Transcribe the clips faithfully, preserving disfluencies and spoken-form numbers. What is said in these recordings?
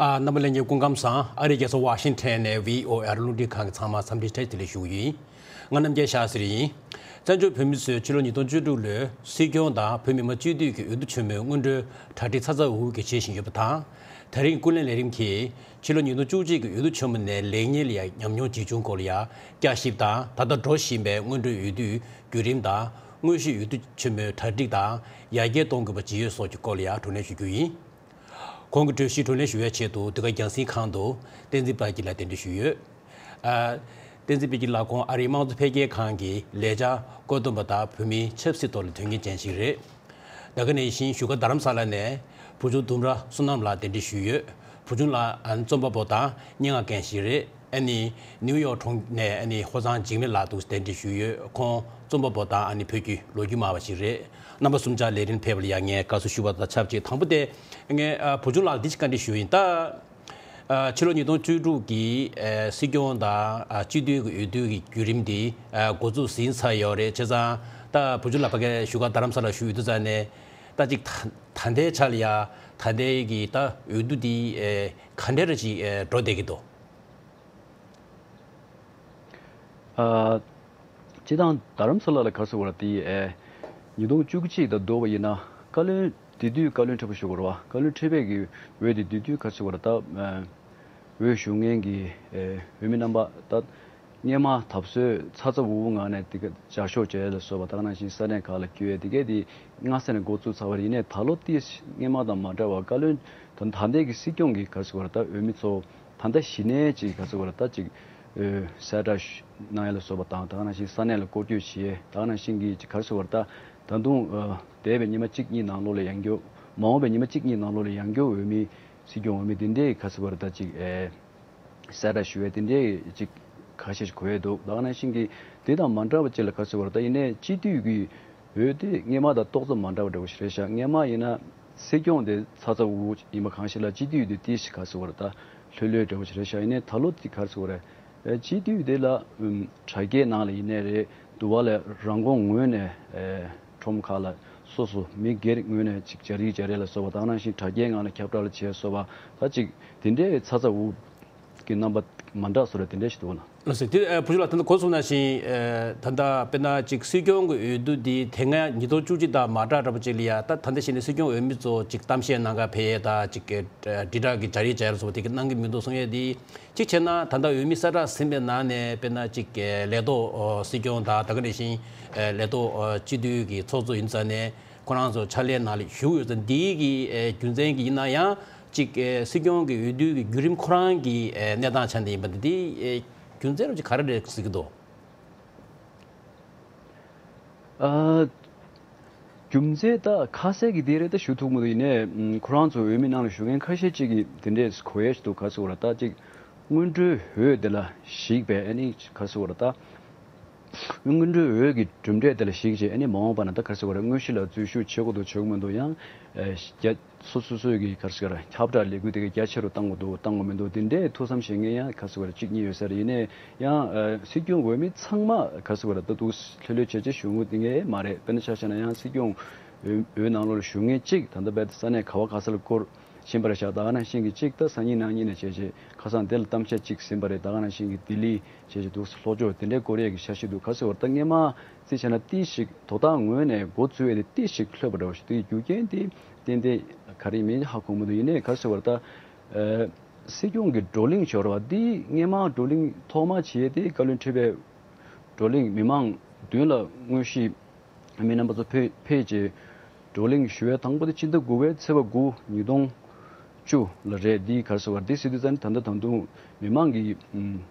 ཨ། རྣམ་པ་ལྷན་རྒྱས་སྐུ་ཁམས་བཟང་། ཨ་རིའི་རྒྱལ་ས་ཝ་ཤིང་ཊོན་ནས་བྷི་ཨོ་ཨེ་རླུང་འཕྲིན་ཁང་གི་ཚང་མ་འཚམས་འདྲི་བཀྲ་ཤིས་བདེ་ལེགས་ཞུ་གི་ཡིན། ང་རྣམ་རྒྱལ་ཤཱ་སི་རི་ཡིན། བཙན་བྱོལ་བོད་མི་ཚོས་ཕྱི་ལོ་ཉིས་སྟོང་བཅུ་དྲུག་ལོའི་སྲིད་སྐྱོང་དང་བོད་མི་མང་སྤྱི་འཐུས་ཀྱི་འོས་བསྡུ་ཆེན་མོའི་སྔོན་འགྲོའི་གྲ་སྒྲིག་ཚ་ཚ་འུར་འུར་གྱིས་བྱེད་བཞིན་ཡོད་པ་དང་། ད་རིང་ཀུན་གླེང་ལས་རིམ་གྱིས་ཕྱི་ལོ་ཉིས་སྟོང་བཅུ་གཅིག་གི་འོས་བསྡུ་ཆེན་མོ་ནས་ལེགས་ཉེས་ལ་ཡ་ཉམས་མྱོང་ཇི་བྱུང་སྐོར་ལ་ཡ་བསྐྱར་ཞིབ་དང་། ད་ལྟ་འགྲོ་བཞིན་པའི་སྔོན་འགྲོའི་འོས་བསྡུའི་བརྒྱུད་རིམ་དང་། དངོས་གཞིའི་འོས་བསྡུ་ཆེན་མོའི་གྲ་སྒྲིག་དང་ཡར་རྒྱས་གཏོང་དགོས་པ་ཇི་ཡོད་སོགས་ཀྱི་སྐོར་ལ་ཡ་བགྲོ་གླེང་ཞུ་རྒྱུ་ཡིན། གོང་གི་གྲོས་གཞི་བགྲོ་གླེང་ཞུ་བའི་ཆེད་དུ་འདི་ག་རྒྱང་སྲིང་ཁང་དུ་བསྟན་འཛིན་དཔལ་སྐྱིད་ལགས་གདན་འདྲེན་ཞུས་ཡོད། ཨ། བསྟན་འཛིན་དཔལ་སྐྱིད་ལགས་ཁོང་ཨ་རིའི་དམངས་གཙོ་འཕེལ་རྒྱས་ཁང་གི་ལས་འཆར་བཀོད་འདོམས་པ་དང་བོད་མིའི་ཆབ་སྲིད་ཐོག་ལ་དོན་གཉེར་ཅན་ཞིག་རེད། ད་ག་ནང་བཞིན་བཞུགས་སྒར་རྡ་རམ་ས་ལ་ནས་བུ་ཆུང་ལྡུམ་ར་བསོད་ནམས་ལགས་གདན་འདྲེན་ཞུས་ཡོད། བུ་ཆུང་ལགས་ཨ་ནི་རྩོམ་པ་པོ་དང་སྙན་ངག་མཁན་ཞིག་རེད། ཨ་ནི་ནིའུ་ཡོག་གྲོང་ནས་ཨ་ནི་ཧོར་གཙང་འཇིགས་མེད་ལགས་འདུག་གདན་འདྲེན་ཞུས་ཡོད། ཁོང་རྩོམ་པ་པོ་དང་ཨ་ནི་བོད་ཀྱི་ལོ་རྒྱུས་སྨྲ་བ་ཞིག་རེད། རྣམ་པ་གསུམ་ཆར་ལས་རིམ་ཕེབས་པ་ལ་ཡང་ངས་དགའ་བསུ་ཞུ་བ་དང་ཆབས་ཅིག་དང་པོ་དེ་ངས་ཨ་བུ་ཆུང་ལགས་འདི་ཞིག་བཀའ་འདྲི་ཞུ་ཡིན། ད་ཨ་ཕྱི་ལོ་ཉིས་སྟོང་བཅུ་དྲུག་གི་ཨ་སྲིད་སྐྱོང་དང་ཨ་སྤྱི་འཐུས་ཀྱི་འོས་བསྡུ་གི་བརྒྱུད་རིམ་འདི་ཨ་འགོ་འཛུགས་ཟིན་ཚར་ཡོད་རེད། བྱས་ཙང་ད་བུ་ཆུང་ལགས་ཕ་གིར་བཞུགས་སྒར་རྡ་རམ་ས་ལ་བཞུགས་ཡོད་དུས་ཙང་ནས་ད་ཅིག་ད་ད་ལྟའི་ཆ་ལ་ཡ་ད་ལྟའི་གི་ད་འོས་བསྡུ་འདི་ཨ་ག་འདྲ་ཅིག་ཨ་འགྲོ་བསྡད་ཀྱི་འདུག་ཨ། སྤྱིར་བཏང་རྡ་རམ་ས་ལ་ལ་ག་རེ་ཟེར་དགོས་རེད་དེ། ཨེ། ཉིས་སྟོང་བཅུ་གཅིག་དང་བསྡུར་བ་ཡིན་ན་བཀའ་བློན་དེ་དུས་བཀའ་བློན་ཁྲི་པ་ཞུ་དགོས་རེད་བ། བཀའ་བློན་ཁྲི་པའི་གི་འོས་དེ་དེ་དུས་ག་རེ་ཟེར་དགོས་རེད་ད། ཨེ། འོས་ཞུ་མཁན་གི་ཨེ་འོས་མི་རྣམ་པ་ད་སྔས་མ་ད་གཟོད་ཚ་ཚ་འུར་འུར་ངང་ནས་དེ་ག་ལྗགས་ཤོག་བྱས་ལ་སོགས་པ་ད་ག་ནང་བཞིན་ས་གནས་ཁག་ལ་བསྐྱོད་ཡས་དེ་གས་དེ་སྔ་ས་ནས་འགོ་བཙུགས་ཚར་བ་རེད། ཡིན་ནའི་ད་ལོ་དེ་སྔས་མ་དང་མ་འདྲ་བ་བཀའ་བློན་ད་ད་ལྟའི་གི་སྲིད་སྐྱོང་གི་ག་རེ་ཟེར་དགོས་རེད་ད་འོས་མི་ཚོ། ད་ལྟ་གཞི་ནས་ཅིག་ག་ཚོད་བར་ད་ཅིག་ཨོ་གསལ་བསྒྲགས་གནང་ཡ་ལ་སོགས་པ་དང་། ད་ག་ནང་བཞིན་ས་གནས་ལ་སྐོར་སྐྱོད་བྱེད་ཡས། ད་ག་ནང་བཞིན་གྱི་ཅིག་ག་རེ་ཟེར་བར་ད་ད་དུང་ཨོ་འདས་པའི་ཉི་མ་གཅིག་གཉིས་ནང་ལོགས་ལ་ཡང་བསྐྱར། མ་འོངས་པའི་ཉི་མ་གཅིག་གཉིས་ནང་ལོགས་ལ་ཡང་བསྐྱར་འོས་མི་སྲིད་སྐྱོང་འོས་མི་དེ་འདྲའི་ག་རེ་ཟེར་བར་ད་ཅིག་ཨེ་གསལ་བསྒྲགས་ཞུ་ཡས་དེ་འདྲའི་ཅིག་ཁ་ཤས་ཤིག་གོ་ཡས་འདུག་ད་ག་ནང་བཞིན་གྱི་དེ་དང་མ་འདྲ་བ་ཅིག་ལ་ག་རེ་ཟེར་བར་ད་ཡིན་ནའི་སྤྱི་འཐུས་ཀྱི་འོས་དེ་སྔས་མ་དང་ཏོག་ཙམ་མ་འདྲ་བ་འདྲ་བོ་ཞིག་རེད་ཤག་སྔས་མ་ཡིན་ན་སྲིད་སྐྱོང་དེ་ཚ་ཚ་འུར་འུར་ཡིན་པ་གང་ཞིག་ལ་སྤྱི་འཐུས་དེ་ཏིས་ཤིག་ག་རེ་ཟེར་བ་རེད་ད་ལྷོད་ལྷོད་འདྲ་བོ་ཞིག་རེད་ཤག་ཡིན་ནའི་ད་ལོ་དེ་ག་རེ་ཟེར་བ་རེད། སྤྱི་འཐུས་དེ་ལ་ཨུམ་དྲ་རྒྱའི་ནང་ལ་ཡིན་ནའི་རེད། དུ་བ་ལ་རང་ཁོངས་ངོས་ནས་ཨེ་ཁྲོམ་ཁག་ལ་སོ་སོ་མི་སྒེར་ངོས་ནས་ཅིག་སྦྱར་ཡིག་སྦྱར་ཡས་ལ་སོགས་པ་དང་ནང་བཞིན་དྲ་རྒྱའི་ངང་ལ་ཁྱབ་བསྒྲགས་ལ་བྱས་སོགས་པ་ད་ཅིག་དེ་འདྲའི་ཚ་ཚ་འུར་གྱི་རྣམ་པ་མ་འདྲ་བཟོ་འདྲ་དེ་འདྲ་ཞིག་འདུག་ལ། ལགས་སོ། དེ་ཨ་བུ་ཆུང་ལགས་ད་ལྟ་གོང་གསུངས་ནང་བཞིན་ཨ་ད་ལྟ་དཔེར་ན་ཅིག་སྲིད་སྐྱོང་གི་འོས་བསྡུ་འདི་དེ་སྔ་ཉིས་སྟོང་བཅུ་གཅིག་དང་མ་འདྲ་འདྲ་པོ་ཅིག་ལ་ཡ་ད་ད་ལྟ་བྱས་ནས་སྲིད་སྐྱོང་འོས་མི་ཚོ་ཅིག་གཏམ་བཤད་གནང་ག་ཕེབས་ཡས་དང་ཅིག་ཨ་དྲིལ་བསྒྲགས་ཀྱི་སྦྱར་ཡིག་སྦྱར་ཡས་ལ་སོགས་པ་དེ་ག་གནང་གི་མི་འདུག་གསུང་ཡས་འདི་གཅིག་བྱས་ན་ད་ལྟ་འོས་མི་གསལ་བསྒྲགས་ཟིན་པའི་ནང་ནས་དཔེར་ན་ཅིག་ཨ་ལས་ཐོག་ཨ་སྲིད་སྐྱོང་དང་ད་ག་ནང་བཞིན་ཨ་ལས་ཐོག་ཨ་སྤྱི་འཐུས་ཀྱི་ཚོགས་གཙོ་ཡིན་ཙང་ནས། ཁོ་རང་ཚོ་ཕྱག་ལས་ནང་ལ་ཞུགས་ཡོད་ཙང་འདིའི་གི་ཨེ་རྒྱུ་མཚན་གྱིས་ཡིན་ན་ཡང་ཅིག་ཨེ་སྲིད་སྐྱོང་གི་འོས་བསྡུ་གི་བརྒྱུད་རིམ་ཁོ་རང་གི་ཨེ་གནས་སྟངས་ཆ་ནས་ཡིན་པ་འདི་འདི་ཨེ་རྒྱུ་མཚན་རུ་ཅིག་ག་རེ་རེད་ཟེར་གྱི་འདུག་ཨ། རྒྱུ་མཚན་ད་ཁ་གསལ་གྱི་དེ་རེད་ད་ཞུ་ཐུབ་མི་འདུག་ཡིན་ནའི་ཁོ་རང་ཚོ་འོས་མི་ནང་ལ་ཞུགས་མཁན་ཁ་ཤས་ཅིག་གིས་དེ་འདྲས་གོ་ཡས་ཞིག་འདུག་ག་རེ་ཟེར་དགོས་རེད་ད་ཅིག་སྔོན་འགྲོའི་འོས་དེ་ལ་གཞིགས་པའི་ཨ་ནི་ག་རེ་ཟེར་དགོས་རེད་ད། སྔོན་འགྲོའི་འོས་ཀྱི་གྲུབ་འབྲས་དེ་ལ་གཞིགས་བྱས་ཨ་ནི་མ་འོངས་པ་ན་ད་ག་རེ་ཟེར་དགོས་རེད། དངོས་གཞི་ལ་འཛུལ་ཞུགས་བྱེད་དགོས་འདུག་བྱེད་དགོས་མི་འདུག་ཡང་ཨེ་རྒྱ་སོ་སོ་སོའི་གི་ག་རེ་ཟེར་དགོས་རེད། ཁྱབ་བསྒྲགས་ལས་འགུལ་དེ་ག་རྒྱ་ཆེ་རུ་བཏང་དགོས་འདུག་བཏང་དགོས་མི་འདུག་དེ་འདྲའི་ཐུགས་བསམ་བཞེས་མཁན་ཡང་ག་རེ་ཟེར་དགོས་རེད། གཅིག་གཉིས་ཡོད་ས་རེད། ཡིན་ནའི་ཡང་ཨེ་སྲིད་སྐྱོང་འོས་མི་ཚང་མ་ག་རེ་ཟེར་དགོས་རེད། ད་འདུག་ལྷོད་ལྷོད་བྱས་བྱས་ཞུ་དགོས་དེ་ངས་མ་རེད། དཔེར་ན་ཆ་བཞག་ན་ཡང་སྲིད་སྐྱོང་འོས་འོས་ནང་ལོགས་ལ་ཞུགས་མཁན་གཅིག་ད་ལྟ་བར་དུ་ས་གནས་ག་བ་ག་ས་ལ་བསྐོར་བཞིན་པ་རེད་ཤག་ད་ག་ནང་བཞིན་གྱི་གཅིག་ད་སང་ཉིན་གནངས་ཉིན་ནས་བྱས་བྱས་ཁ་སང་དེ་ལ་གཏམ་བཤད་གཅིག་ཟིན་པ་རེད། ད་ག་ནང་བཞིན་གྱི་ལྡི་ལི་བྱས་བྱས་འདུག་ལྷོ་ཕྱོགས་དེ་འདྲའི་སྐོར་ཡས་ཀྱི་འཆར་གཞི་འདུག་ག་རེ་ཟེར་བ་རེད། ད་སྔས་མ་རྩིས་བྱས་ན་ཏིས་ཤིག་དོ་བདག་ངོས་ནས་འགོ་བཙུགས་ཡས་དེ་ཏིས་ཤིག་ལྷོད་པ་འདྲ་བོ་ཞིག་འདུག་རྒྱུ་རྐྱེན་དེ་ཏན་ཏན་ག་རེ་མིན་ཧ་གོ་མི་འདུག་ཡིན་ནའི་ག་རེ་ཟེར་བ་རེད། ད་ཨ་སྲིད་སྐྱོང་གི་བགྲོ་གླེང་ཞོར་བ་འདི་སྔས་མ་བགྲོ་གླེང་ཐོག་མ་བྱས་ཏེ་བཀའ་བློན་ཁྲི་པའི་བགྲོ་གླེང་མི་མང་མདུན་ལ་དངོས་གཞི་མི་རྣམ་པ་ཚོ་ཕེ་ཕེབས་རྗེས་བགྲོ་གླེང་ཞུ་བའི་དང་པོ་དེ་ཕྱི་ཟླ་དགུ་པའི་ཚེས་པ་དགུ་ཉིས་སྟོང་བཅུ་ལ་རེད། འདི་ག་རེ་ཟེར་བ་འདི་ཟེར་དུས་ཙང་ད་ལྟ་ད་དུང་མི་མང་གི་ཨུམ་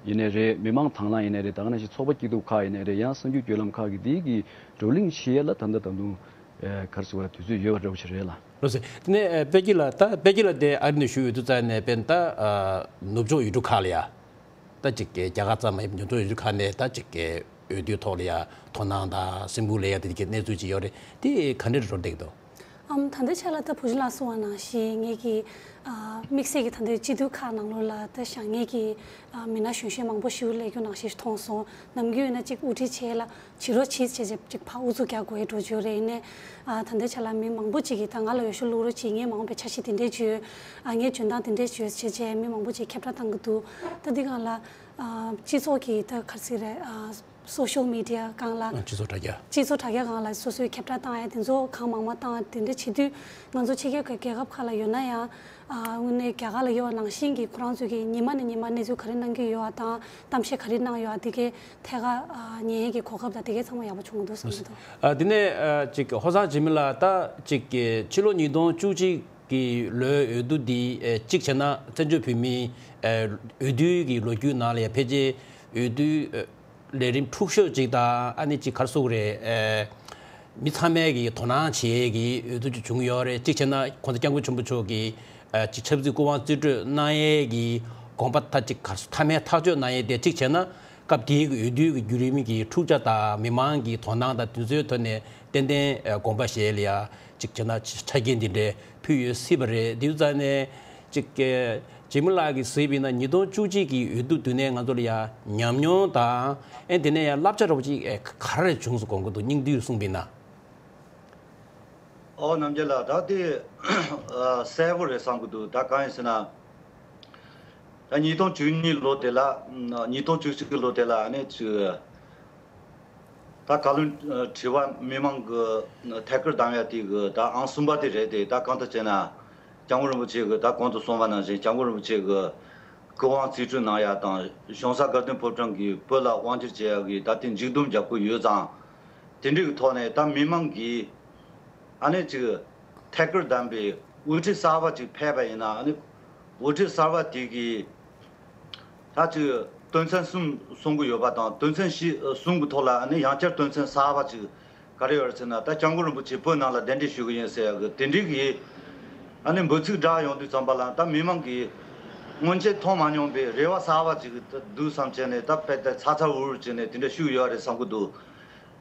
ཡིན་ནའི་རེད། མི་མང་དང་བླངས་ཡིན་ནའི་རེད། ད་ག་ནང་བཞིན་ཚོགས་པ་སྐྱིད་སྡུག་ཁག་ཡིན་ནའི་རེད། ཡང་གསར་འགྱུར་བརྒྱུད་ལམ་ཁག་གི་འདི་གི་བགྲོ་གླེང་བྱེད་ཡས་ལ་ད་ལྟ་ད་དུང་ཨེ་ག་རེ་ཟེར་བ་དུས་ཚོད་ཡོད་པ་འདྲ་བོ་ཞིག་རེད་ལ། ལགས་སོ། དེ་ནས་ཨེ་དཔལ་སྐྱིད་ལགས་ད་དཔལ་སྐྱིད་ལགས་དེ་ཨ་རི་ནས་བཞུགས་ཡོད་དུས་ཙང་ནས་དཔེར་ན་ད་ཨ་ནུབ་ཕྱོགས་ཡུལ་གྲུ་ཁག་ལ་ཡ། ད་ཅིག་གི་རྒྱ་གར་ཙམ་མ་ཡིན་པར་ཉོ་ཚོང་ཡོད་ཁག་ནས་ད་ཅིག་གི་འོས་བསྡུའི་ཐོག་ལ་ཡ་དོ་སྣང་དང་སེམས་ཁུར་ལས་ཡ་དེ་གི་གནས་ཚུལ་ཅིག་ཡོད་རེད། དེ་ག་འདྲ་འགྲོ་བསྡད་ཀྱི་འདུག་ཨམ། ད་ལྟའི་ཆ་ལ་ད་བུ་ཆུང་ལགས་གསུངས་པ་ནང་བཞིན་ངེད་ཀྱི་ཨ་དམིགས་བསལ་གྱི་ད་ལྟའི་སྤྱི་འཐུས་ཁག་ནང་ལོགས་ལ་ད་བཞེངས་མཁན་གྱི་ཨ་མི་སྣ་གཞོན་གཞོན་མང་པོ་ཞིག་སླེབས་རྒྱུ་ནང་བཞིན་མཐོང་སོང་། ནམ་རྒྱུན་ཡིན་ན་ཅིག་དབུ་ཁྲིད་བྱས་ལ་བྱེད་རོགས་བྱེད་བྱས་བྱས་ཅིག་ཕར་ཨུ་ཚུགས་རྒྱག་དགོས་འགྲོ་བརྗོད་རེད། ཡིན་ནའི་ཨ་ད་ལྟའི་ཆ་ལ་མི་མང་པོ་ཅིག་གིས་ད་ང་ལ་འོས་ཤོག་བླུག་རོགས་བྱེད། ངས་མང་པོ་ཆ་ཤས་དེ་འདྲས་བརྗོད། ཨ་ངས་འཇོན་ཐང་དེ་འདྲས་བརྗོད་བྱས་བྱས་མི་མང་པོ་ཅིག་ཁྱབ་བསྒྲགས་བཏང་གི་འདུག་ད་འདི་སྒང་ལ་ཨ་སྤྱི་ཚོགས་ཀྱི་ད་ག་རེ་ཟེར་རེད། ཨ་སོ་ཤལ་མི་ཌི་ཡ་སྒང་ལ། སྤྱི་ཚོགས་དྲ་རྒྱ། སྤྱི་ཚོགས་དྲ་རྒྱ་སྒང་ལ་སོ་སོའི་ཁྱབ་བསྒྲགས་བཏང་ཡ་དེ་ཚོ་གང་མང་མང་བཏང་དེ་འདྲ་བྱེད་དུས། ང་ཚོ་ཕྱི་རྒྱལ་གྱི་རྒྱལ་ཁབ་ཁག་ལ་ཡོད་ན་ཡང་། ཨ་དངོས་གནས་རྒྱ་གར་ལ་ཡོད་པ་ནང་བཞིན་གྱི་ཁོ་རང་ཚོས་ཀྱི་ཉི་མ་ནས་ཉི་མ་གནས་ཚུལ་ག་རེ་གནང་གི་ཡོད་པ་དང་གཏམ་བཤད་ག་རེ་གནང་ཡོད་པ་དེ་གའི་ཐད་ཀར་ཨ་ཉན་ཡས་ཀྱི་གོ་སྐབས་དང་དེ་གའི་ཚང་མ་ཡག་པོ་བྱུང་གི་འདུག་བསམ་གྱི་འདུག་ཨ་དེ་ནས་ཨ་ཅིག་ཧོར་གཙང་འཇིགས་མེད་ལགས། ད་ཅིག་ཕྱི་ལོ་ཉིས་སྟོང་བཅུ་གཅིག་གི་ལོའི་འོས་བསྡུ་འདི་ཨ་གཅིག་བྱས་ན་བཙན་བྱོལ་བོད་མིའི་ཨ་འོས་བསྡུའི་གི་ལོ་རྒྱུས་ནང་ལ་ཡང་ཕལ་ཆེར་འོས་བསྡུ་ཨ་ལས་རིམ་འཁྲུག་ཤོས་ཅིག་དང་། ཨ་ནི་ཅིག་ག་རེ་ཟེར་དགོས་རེད། ཨ་མི་ཚང་མས་ཀྱི་དོ་སྣང་བྱེད་ཀྱི་འོས་བསྡུ་ཅིག་བྱུང་ཡོད་རེད། གཅིག་བྱས་ན་༸གོང་ས་༸སྐྱབས་མགོན་ཆེན་པོ་མཆོག་གིས་ཨ་ཅིག་ཆབ་སྲིད་སྐུ་དབང་རྩིས་སྤྲོད་གནང་ཡས་ཀྱི་དགོངས་པ་མཐའ་ཅིག་ག་རེ་ཟེར་མཐའ་མའི་ཐག་གཅོད་གནང་ཡས་དེ་གཅིག་བྱས་ན། སྐབས་དེའི་གི་འོས་བསྡུའི་གི་བརྒྱུད་རིམ་གྱི་འཁྲུག་ཆ་དང་མི་མང་གི་དོ་སྣང་དང་དེ་ཚོའི་ཐོག་ནས་ཏན་ཏན་ཨ་དགོངས་པ་བཞེས་ལ་ཡ་གཅིག་བྱས་ན་ཆ་རྐྱེན་འདི་འདྲའི་ཕུལ་ཡོད་སྲིད་པ་རེད། དེ་ཙང་ནས་ཅིག་ཨ་འཇིགས་མེད་ལགས་ཀྱིས་གཟིགས་པ་ཡིན་ན་ཉིས་སྟོང་བཅུ་གཅིག་གི་འོས་བསྡུ་དུས་ནས་ང་ཚོ་ལ་ཡ་ཉམས་མྱོང་དང་། ཨེ་དེ་ནས་ཡང་བསླབ་བྱ་འདྲ་པོ་ཅིག་ཨེ་ག་རེ་བྱུང་སོང་དགོངས་ཀྱི་འདུག་སྙིང་བསྡུས་གསུངས་པ་ཡིན་ན། ཨོ་རྣམ་རྒྱལ་ལགས། ད་དེ་ཨ་གསལ་པོ་རེད་བསམ་གྱི་འདུག་ད་གང་ཡིན་ཟེར་ན། ད་ཉིས་སྟོང་བཅུ་གཉིས་ལོ་དེ་ལ། ཉིས་སྟོང་བཅུ་གཅིག་གི་ལོ་དེ་ལ་ཨ་ནི་ཅིག་ད་བཀའ་བློན་ཨ་ཁྲི་པ་མི་མང་གི་ཐད་ཀར་བདམས་ཡ་དེ་གི་ད་ཨང་གསུམ་པ་དེ་རེད་དེ། ད་གང་ལྟར་བྱས་ན་༸སྐྱབས་མགོན་རིན་པོ་ཆེ་གི་ད་གོང་དུ་གསུངས་པ་ནང་བཞིན་༸སྐྱབས་མགོན་རིན་པོ་ཆེ་གི་སྐུ་དབང་རྩིས་སྤྲོད་གནང་ཡ་དང་། གཞུང་ས་དགའ་ལྡན་ཕོ་བྲང་གིས་བོད་ལ་དབང་བསྒྱུར་བྱེད་ཡ་གི་ད་དེ་མཇུག་བསྡོམས་རྒྱབ་ཀྱི་ཡོད་ཙང་། དེ་འདྲའི་གི་ཐོག་ནས་ད་མི་མང་གིས་ཨ་ནི་ཅིག་ཐད་ཀར་བདམས་པའི་དབུ་ཁྲིད་གསར་པ་ཅིག་ཕེབས་པ་ཡིན་ན། ཨ་ནི་དབུ་ཁྲིད་གསར་པ་དེ་གིས་ད་ཅིག་དོན་ཚན་གསུམ་གསུང་གི་ཡོད་པ་དང་། དོན་ཚན་བཞི་གསུམ་གི་ཐོག་ལ་ཨ་ནི་ཡང་བསྐྱར་དོན་ཚན་གསར་པ་ཅིག་ག་རེ་ཡོད་རེད་ཟེར་ན། ད་༸སྐྱབས་མགོན་རིན་པོ་ཆེ་བོད་ནང་ལ་གདན་འདྲེན་ཞུ་གི་ཡིན་ཟེར་ཡ་གི་དེ་འདྲའི་གི་ཨ་ནི་འབོད་ཚིག་བསྒྲགས་ཡོང་དུས་ཙམ་པ་ལ། ད་མི་མང་གིས་སྔོན་ཆད་མཐོང་མ་མྱོང་པའི་རེ་བ་གསར་པ་ཅིག་འདུག་བསམ་བྱས་ནས་ད་དཔེ་ད་ཚ་ཚ་འུར་འུར་བྱས་ནས་དེ་འདྲ་ཞུ་གི་ཡོད་རེད་བསམ་གྱི་འདུག་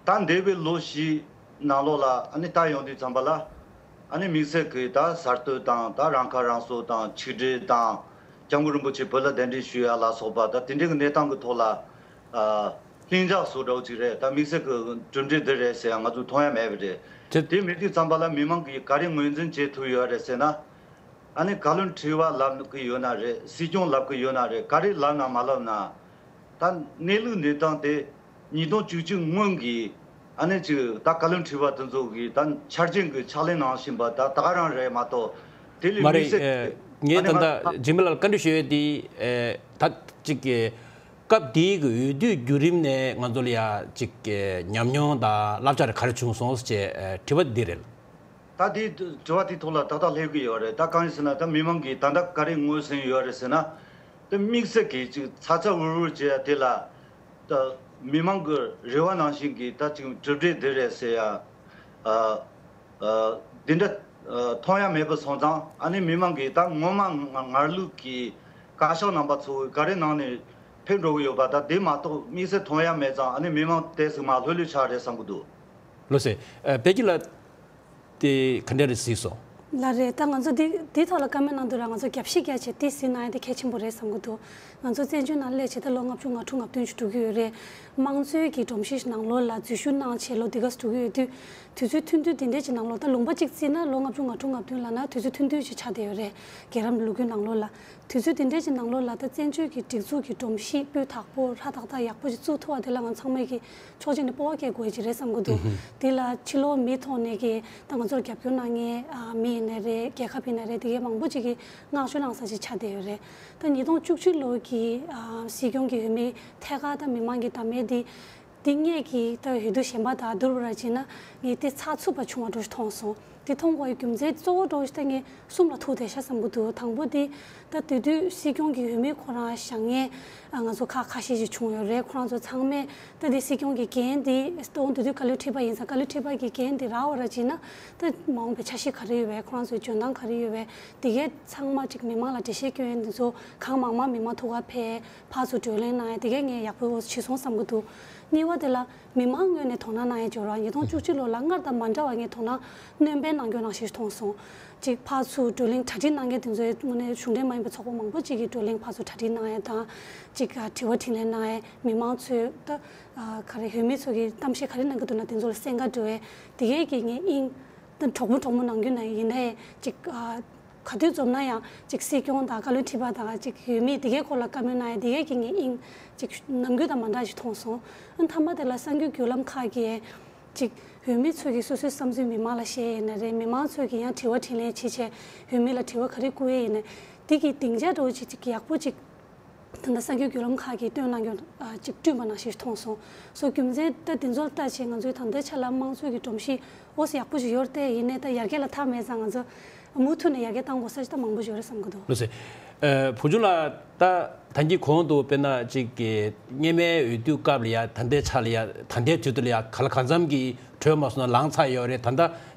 ད་འདས་པའི་ལོ་བཞི་ནང་ལོགས་ལ་ཨ་ནི་ལྟ་ཡོང་དུས་ཙམ་པ་ལ། ཨ་ནི་དམིགས་བསལ་གྱིས་ད་གསར་གཏོད་དང་། ད་རང་ཁ་རང་གསོ་དང་། ཆིག་སྒྲིལ་དང་། སྐྱབས་མགོན་རིན་པོ་ཆེ་བོད་ལ་གདན་འདྲེན་ཞུ་ཡ་ལ་སོགས་པ་ད་དེ་འདྲའི་གི་གནས་སྟངས་ཀྱི་ཐོག་ལ། ཨ་ལྷིང་འཇགས་བཟོ་འདྲ་བོ་ཅིག་རེད། ད་དམིགས་བསལ་གྱི་གྲུབ་འབྲས་འདི་རེད་ཟེར་ཡ་ང་ཚོས་མཐོང་ཡ་མེད་པ་རེད། དེ་དེ་མེད་དུས་ཙམ་པ་ལ་མི་མང་གིས་ག་རེ་ངོས་འཛིན་བྱེད་ཐུབ་ཡོད་རེད་ཟེར་ན། ཨ་ནི་བཀའ་བློན་ཁྲི་པ་ལབ་ཀྱི་ཡོད་ན་རེད། སྲིད་སྐྱོང་ལབ་ཀྱི་ཡོད་ན་རེད། ག་རེ་ལབ་ན་མ་ལབ་ན། ད་གནས་ལུགས་གནས་སྟངས་དེ་ཉིས་སྟོང་བཅུ་གཅིག་སྔོན་གྱི་ཨ་ནི་ཅིག་ད་བཀའ་བློན་ཁྲི་པ་དེ་ཚོ་གིས་ད་འཆར་ཅན་གྱི་ཕྱག་ལས་གནང་བཞིན་པ་ད་ད་ག་རང་རེད་མ་གཏོགས། དེ་ལས་མ་རེད། དམིགས་བསལ་ཨེ་ངས་ད་ཨ་ནི་ལྟ་ང་འཇིགས་མེད་ལགས་བཀའ་འདྲི་ཞུ་ཡས་དེ། ཨེ་ད་ཅིག་གི་སྐབས་དེའི་གི་འོས་བསྡུའི་བརྒྱུད་རིམ་ནས་ང་ཚོ་ལ་ཡ་ཅིག་གི་ཉམས་མྱོང་དང་བསླབ་བྱ་རེ་ག་རེ་བྱུང་སོང་ཟེར་བྱས་ཨེ་དྲི་བ་འདི་རེད། ད་དེའི་དྲི་བ་དེའི་ཐོག་ལ་ཏག་ཏག་སླེབས་ཀྱི་ཡོད་རེད། ད་གང་ཡིན་ཟེར་ན། ད་མི་མང་གིས་ད་ལྟ་ག་རེ་ངོས་ཟིན་ཡོད་རེད་ཟེར་ན། ད་དམིགས་བསལ་གྱིས་ཅིག་ཚ་ཚ་འུར་འུར་བྱེད་ཡ་དེ་ལ། ད་མི་མང་གི་རེ་བ་ནང་བཞིན་གྱི་ད་ཅིག་གྲུབ་འབྲས་འདི་རེད་ཟེར་ཡ། ཨ་ཨ་འདི་འདྲ་ཨ་མཐོང་ཡ་མེད་པ་སོང་ཙང་། ཨ་ནི་མི་མང་གིས་ད་ངོ་མ་ང་ངར་ལུག་གི་བཀའ་ཤག་རྣམ་པ་ཚོ་ག་རེ་གནང་ནས་ཕེབས་འགྲོ་གི་ཡོད་པ། ད་དེ་མ་གཏོགས་དམིགས་བསལ་མཐོང་ཡ་མེད་ཙང་། ཨ་ནི་མི་མང་དེ་ཟིག་མ་ལྷོད་ལྷོད་ཆགས་རེད་བསམ་གི་འདུག་ལགས་སོ། ཨ་བདེ་སྐྱིད་ལགས། དེ་ག་འདྲ་རེད་གཟིགས་སོང་། ལགས་རེད། ད་ང་ཚོ་འདི་འདིའི་ཐོག་ལ་བཀའ་མོལ་གནང་དུས་ར། ང་ཚོ་རྒྱབ་བཤིག་རྒྱག་བྱས་དེ་གཟིགས་གནང་ཡ་དེ་གལ་ཆེན་པོ་རེད་བསམ་གྱི་འདུག་ང་ཚོ་བཙན་བྱོལ་ནང་སླེབས་བྱས་ད་ལོ་ལྔ་བཅུ་ང་དྲུག་ང་བདུན་ཅིག་འགྲོ་གི་ཡོད་རེད། དམངས་གཙོའི་གི་སྒྲོམ་གཞི་ནང་ལོགས་ལ་འཛུལ་ཞུགས་གནང་བྱས་ལོ་འདི་ག་ཙམ་འགྲོ་གི་ཡོད་དུས། དུས་ཚོད་ཐུང་ཐུང་འདི་འདྲས་ཀྱི་ནང་ལོགས། ད་ལུང་པ་གཅིག་བརྩིས་ན་ལོ་ལྔ་བཅུ་ང་དྲུག་ང་བདུན་ལབ་ན་དུས་ཚོད་ཐུང་ཐུང་ཅིག་ཆགས་བསྡད་ཡོད་རེད། རྒྱལ་རབས་ལོ་རྒྱུས་ནང་ལོགས་ལ། དུས་ཚོད་དེ་འདྲའི་ཅིག་ནང་ལོགས་ལ་ད་བཙན་བྱོལ་གྱི་སྒྲིག་འཛུགས་ཀྱི་སྒྲོམ་གཞི་སྤུས་དག་པོ་ཧྲ་ཏག་ཏག་ཡག་པོ་ཞིག་བཙུགས་ཐུབ་པ་དེ་ལ་ང་ཚང་མས་ཀྱི་ཕྱོགས་གཅིག་ནས་སྤོབས་པ་སྐྱེ་དགོས་ཀྱི་རེད་བསམ་གྱི་འདུག་དེ་ལ་ཕྱི་ལོགས་མི་ཐོག་ནས་ཀྱི་ད་ང་ཚོར་རྒྱབ་སྐྱོར་གནང་མཁན་ཨ་མི་ཡིན་ནའི་རེད། རྒྱལ་ཁབ་ཡིན་ནའི་རེད། དེ་གའི་མང་པོ་ཅིག་གིས་བསྔགས་བརྗོད་གནང་ས་ཅིག་ཆགས་བསྡད་ཡོད་རེད། ད་ཉིས་སྟོང་བཅུ་གཅིག་ལོ་གི་ཨ་སྲིད་སྐྱོང་གི་འོས་མི་ཐད་ཀར་ད་མི་མང་གིས་བདམས་མཁན་དེ། འདི་ངེད་ཀྱིས་ད་འོས་བསྡུ་གཞན་པ་དང་བསྡུར་བར་བྱས་ན་ངས་དེ་ཚགས་ཚུད་པ་བྱུང་བ་འདྲ་ཞིག་མཐོང་སོང་། དེ་མཐོང་དགོས་པའི་རྒྱུ་མཚན་གཙོ་བོ་འདྲ་ཞིག་ད་ངས་གསུམ་ལ་ཐུག་བསྡད་ཤག་བསམ་གྱི་འདུག་དང་པོ་དེ་ད་ ད་དེ་དུས་སྲིད་སྐྱོང་གི་འོས་མི་ཁོ་རང་བཞེངས་མཁན་ང་ཚོ་ཁག་ཁ་ཤས་ཤིག་བྱུང་ཡོད་རེད། ཁོ་རང་ཚོ་ཚང་མས་ད་དེ་སྲིད་སྐྱོང་གི་འགན་དེ་སྟོང་དེ་དུས་བཀའ་བློན་ཁྲི་པ་ཡིན་ཙང་བཀའ་བློན་ཁྲི་པ་གི་འགན་དེ་རག་པ་ར་བྱས་ན་ད་མ་འོངས་པའི་འཆར་གཞི་ག་རེ་ཡོད་པས། ཁོ་རང་ཚོའི་འཇོན་ཐང་ག་རེ་ཡོད་པས། དེ་གས་ཚང་མ་ཅིག་མི་མང་ལ་འགྲེལ་བཤད་སྐྱོན་ཡས་འདི་ཚོ་གང་མང་མང་མི་མང་ཐུགས་ཁ་ཕེབས་ཕར་ཚུར་བགྲོ་གླེང་གནང་ཡས་དེ་གས་ངས་ཡག་པོ་བྱས་སོང་བསམ་གྱི་འདུག་གཉིས་པ་དེ་ལ། མི་མང་ངོས་ནས་དོ་སྣང་གནང་ཡས་འབྱོར་བ་ཉིས་སྟོང་བཅུ་གཅིག་ལོ་ལ་སྔར་དང་མ་འདྲ་བ་ངས་དོ་སྣང་སྣོན་སྤེལ་གནང་རྒྱུ་ནང་བཞིན་མཐོང་སོང་། གཅིག་ཕར་ཚུར་བགྲོ་གླེང་གྲ་སྒྲིག་གནང་མཁན་དེ་ཚོའི་དངོས་གནས་གཞུང་འབྲེལ་མ་ཡིན་པའི་ཚོགས་པ་མང་པོ་གཅིག་གིས་བགྲོ་གླེང་ཕར་ཚུར་གྲ་སྒྲིག་གནང་ཡས་དང་། གཅིག་དྲི་བ་དྲིས་ལན་གནང་ཡས་མི་མང་ཚོས་ད་ག་རེ་འོས་མི་ཚོ་གིས་གཏམ་བཤད་ག་རེ་གནང་གི་འདུག་ན་དེ་ཚོ་ལ་གསན་ག་འགྲོ་ཡས་དེ་གས་ཀྱིས་ངས་དབྱིངས་ད་གྲོགས་པོ་གྲོགས་མོ་ནང་རྒྱུ་ན་ཡིན་ནའི་གཅིག་ག་དུས་འཛོམས་ན་ཡང་གཅིག་སྲིད་སྐྱོང་དང་བཀའ་བློན་ཁྲི་པ་དང་གཅིག་འོས་མི་དེ་གའི་སྐོར་ལ་བཀའ་མོལ་གནང་ཡ་དེ་གའི་གི་ངས་དབྱིངས་གཅིག་ནམ་རྒྱུན་དང་མ་འདྲ་ཞིག་མཐོང་སོང་། ཨ་མཐའ་མ་དེ་ལ་གསར་འགོད་བརྒྱུད་ལམ་ཁག་གིས་གཅིག་འོས་མི་ཚོས་ཀྱི་སོ་སོའི་བསམ་ཚུལ་མི་མང་ལ་བཤད་ཡིན་ན་རེད། མི་མང་ཚོས་ཀྱི་ཡང་དྲི་བ་དྲིས་ལན་བྱེད་བྱས་འོས་མི་ལ་དྲི་བ་ག་རེ་བསྐུར་ཡ་ཡིན་ན་དེ་གི་སྡིངས་ཆ་འདྲ་བོ་ཅིག་ཅིག་ཡག་པོ་ཅིག་ད་ལྟ་གསར་འགོད་བརྒྱུད་ལམ་ཁག་གིས་བཏོན་གནང་རྒྱུ་ཅིག་བསྐྲུན་པ་ནང་བཞིན་མཐོང་སོང་། སོ་རྒྱུ་མཚན་ད་དེ་ཚོ་ལ་ལྟ་བྱས་ང་ཚོའི་ད་ལྟའི་ཆ་ལ་དམངས་གཙོའི་གི་སྒྲོམ་གཞི་ཨོ་སི་ཡག་པོ་ཞིག་ཡོད་རེད་དེ། ཡིན་ནའི་ད་ཡར་རྒྱས་ལ་མཐའ་མེད་ཙང་ང་ཚོ་མུ་མཐུད་ནས་ཡར་རྒྱས་གཏང་དགོས་ས་ཞིག་ད་མང་པོ་ཞིག་ཡོད་རེད་བསམ་གི་འདུག་ལགས་སོ། ཨ་བུ་ཆུང་ལགས་ད་ད་གིན་གོང་དུ་དཔེར་ན་ཅིག་གི་སྔོན་མའི་འོས་བསྡུ་སྐབས་ལ་ཡ་ད་ལྟའི་ཆ་ལ་ཡ་ད་ལྟའི་དུས་དུ་ལ་ཡ་ག་ལ་གང་འཚམ་གྱི་གྲོས་མ་སོང་ན་ལངས་ཚར་ཡོད་རེད། ད་ལྟ་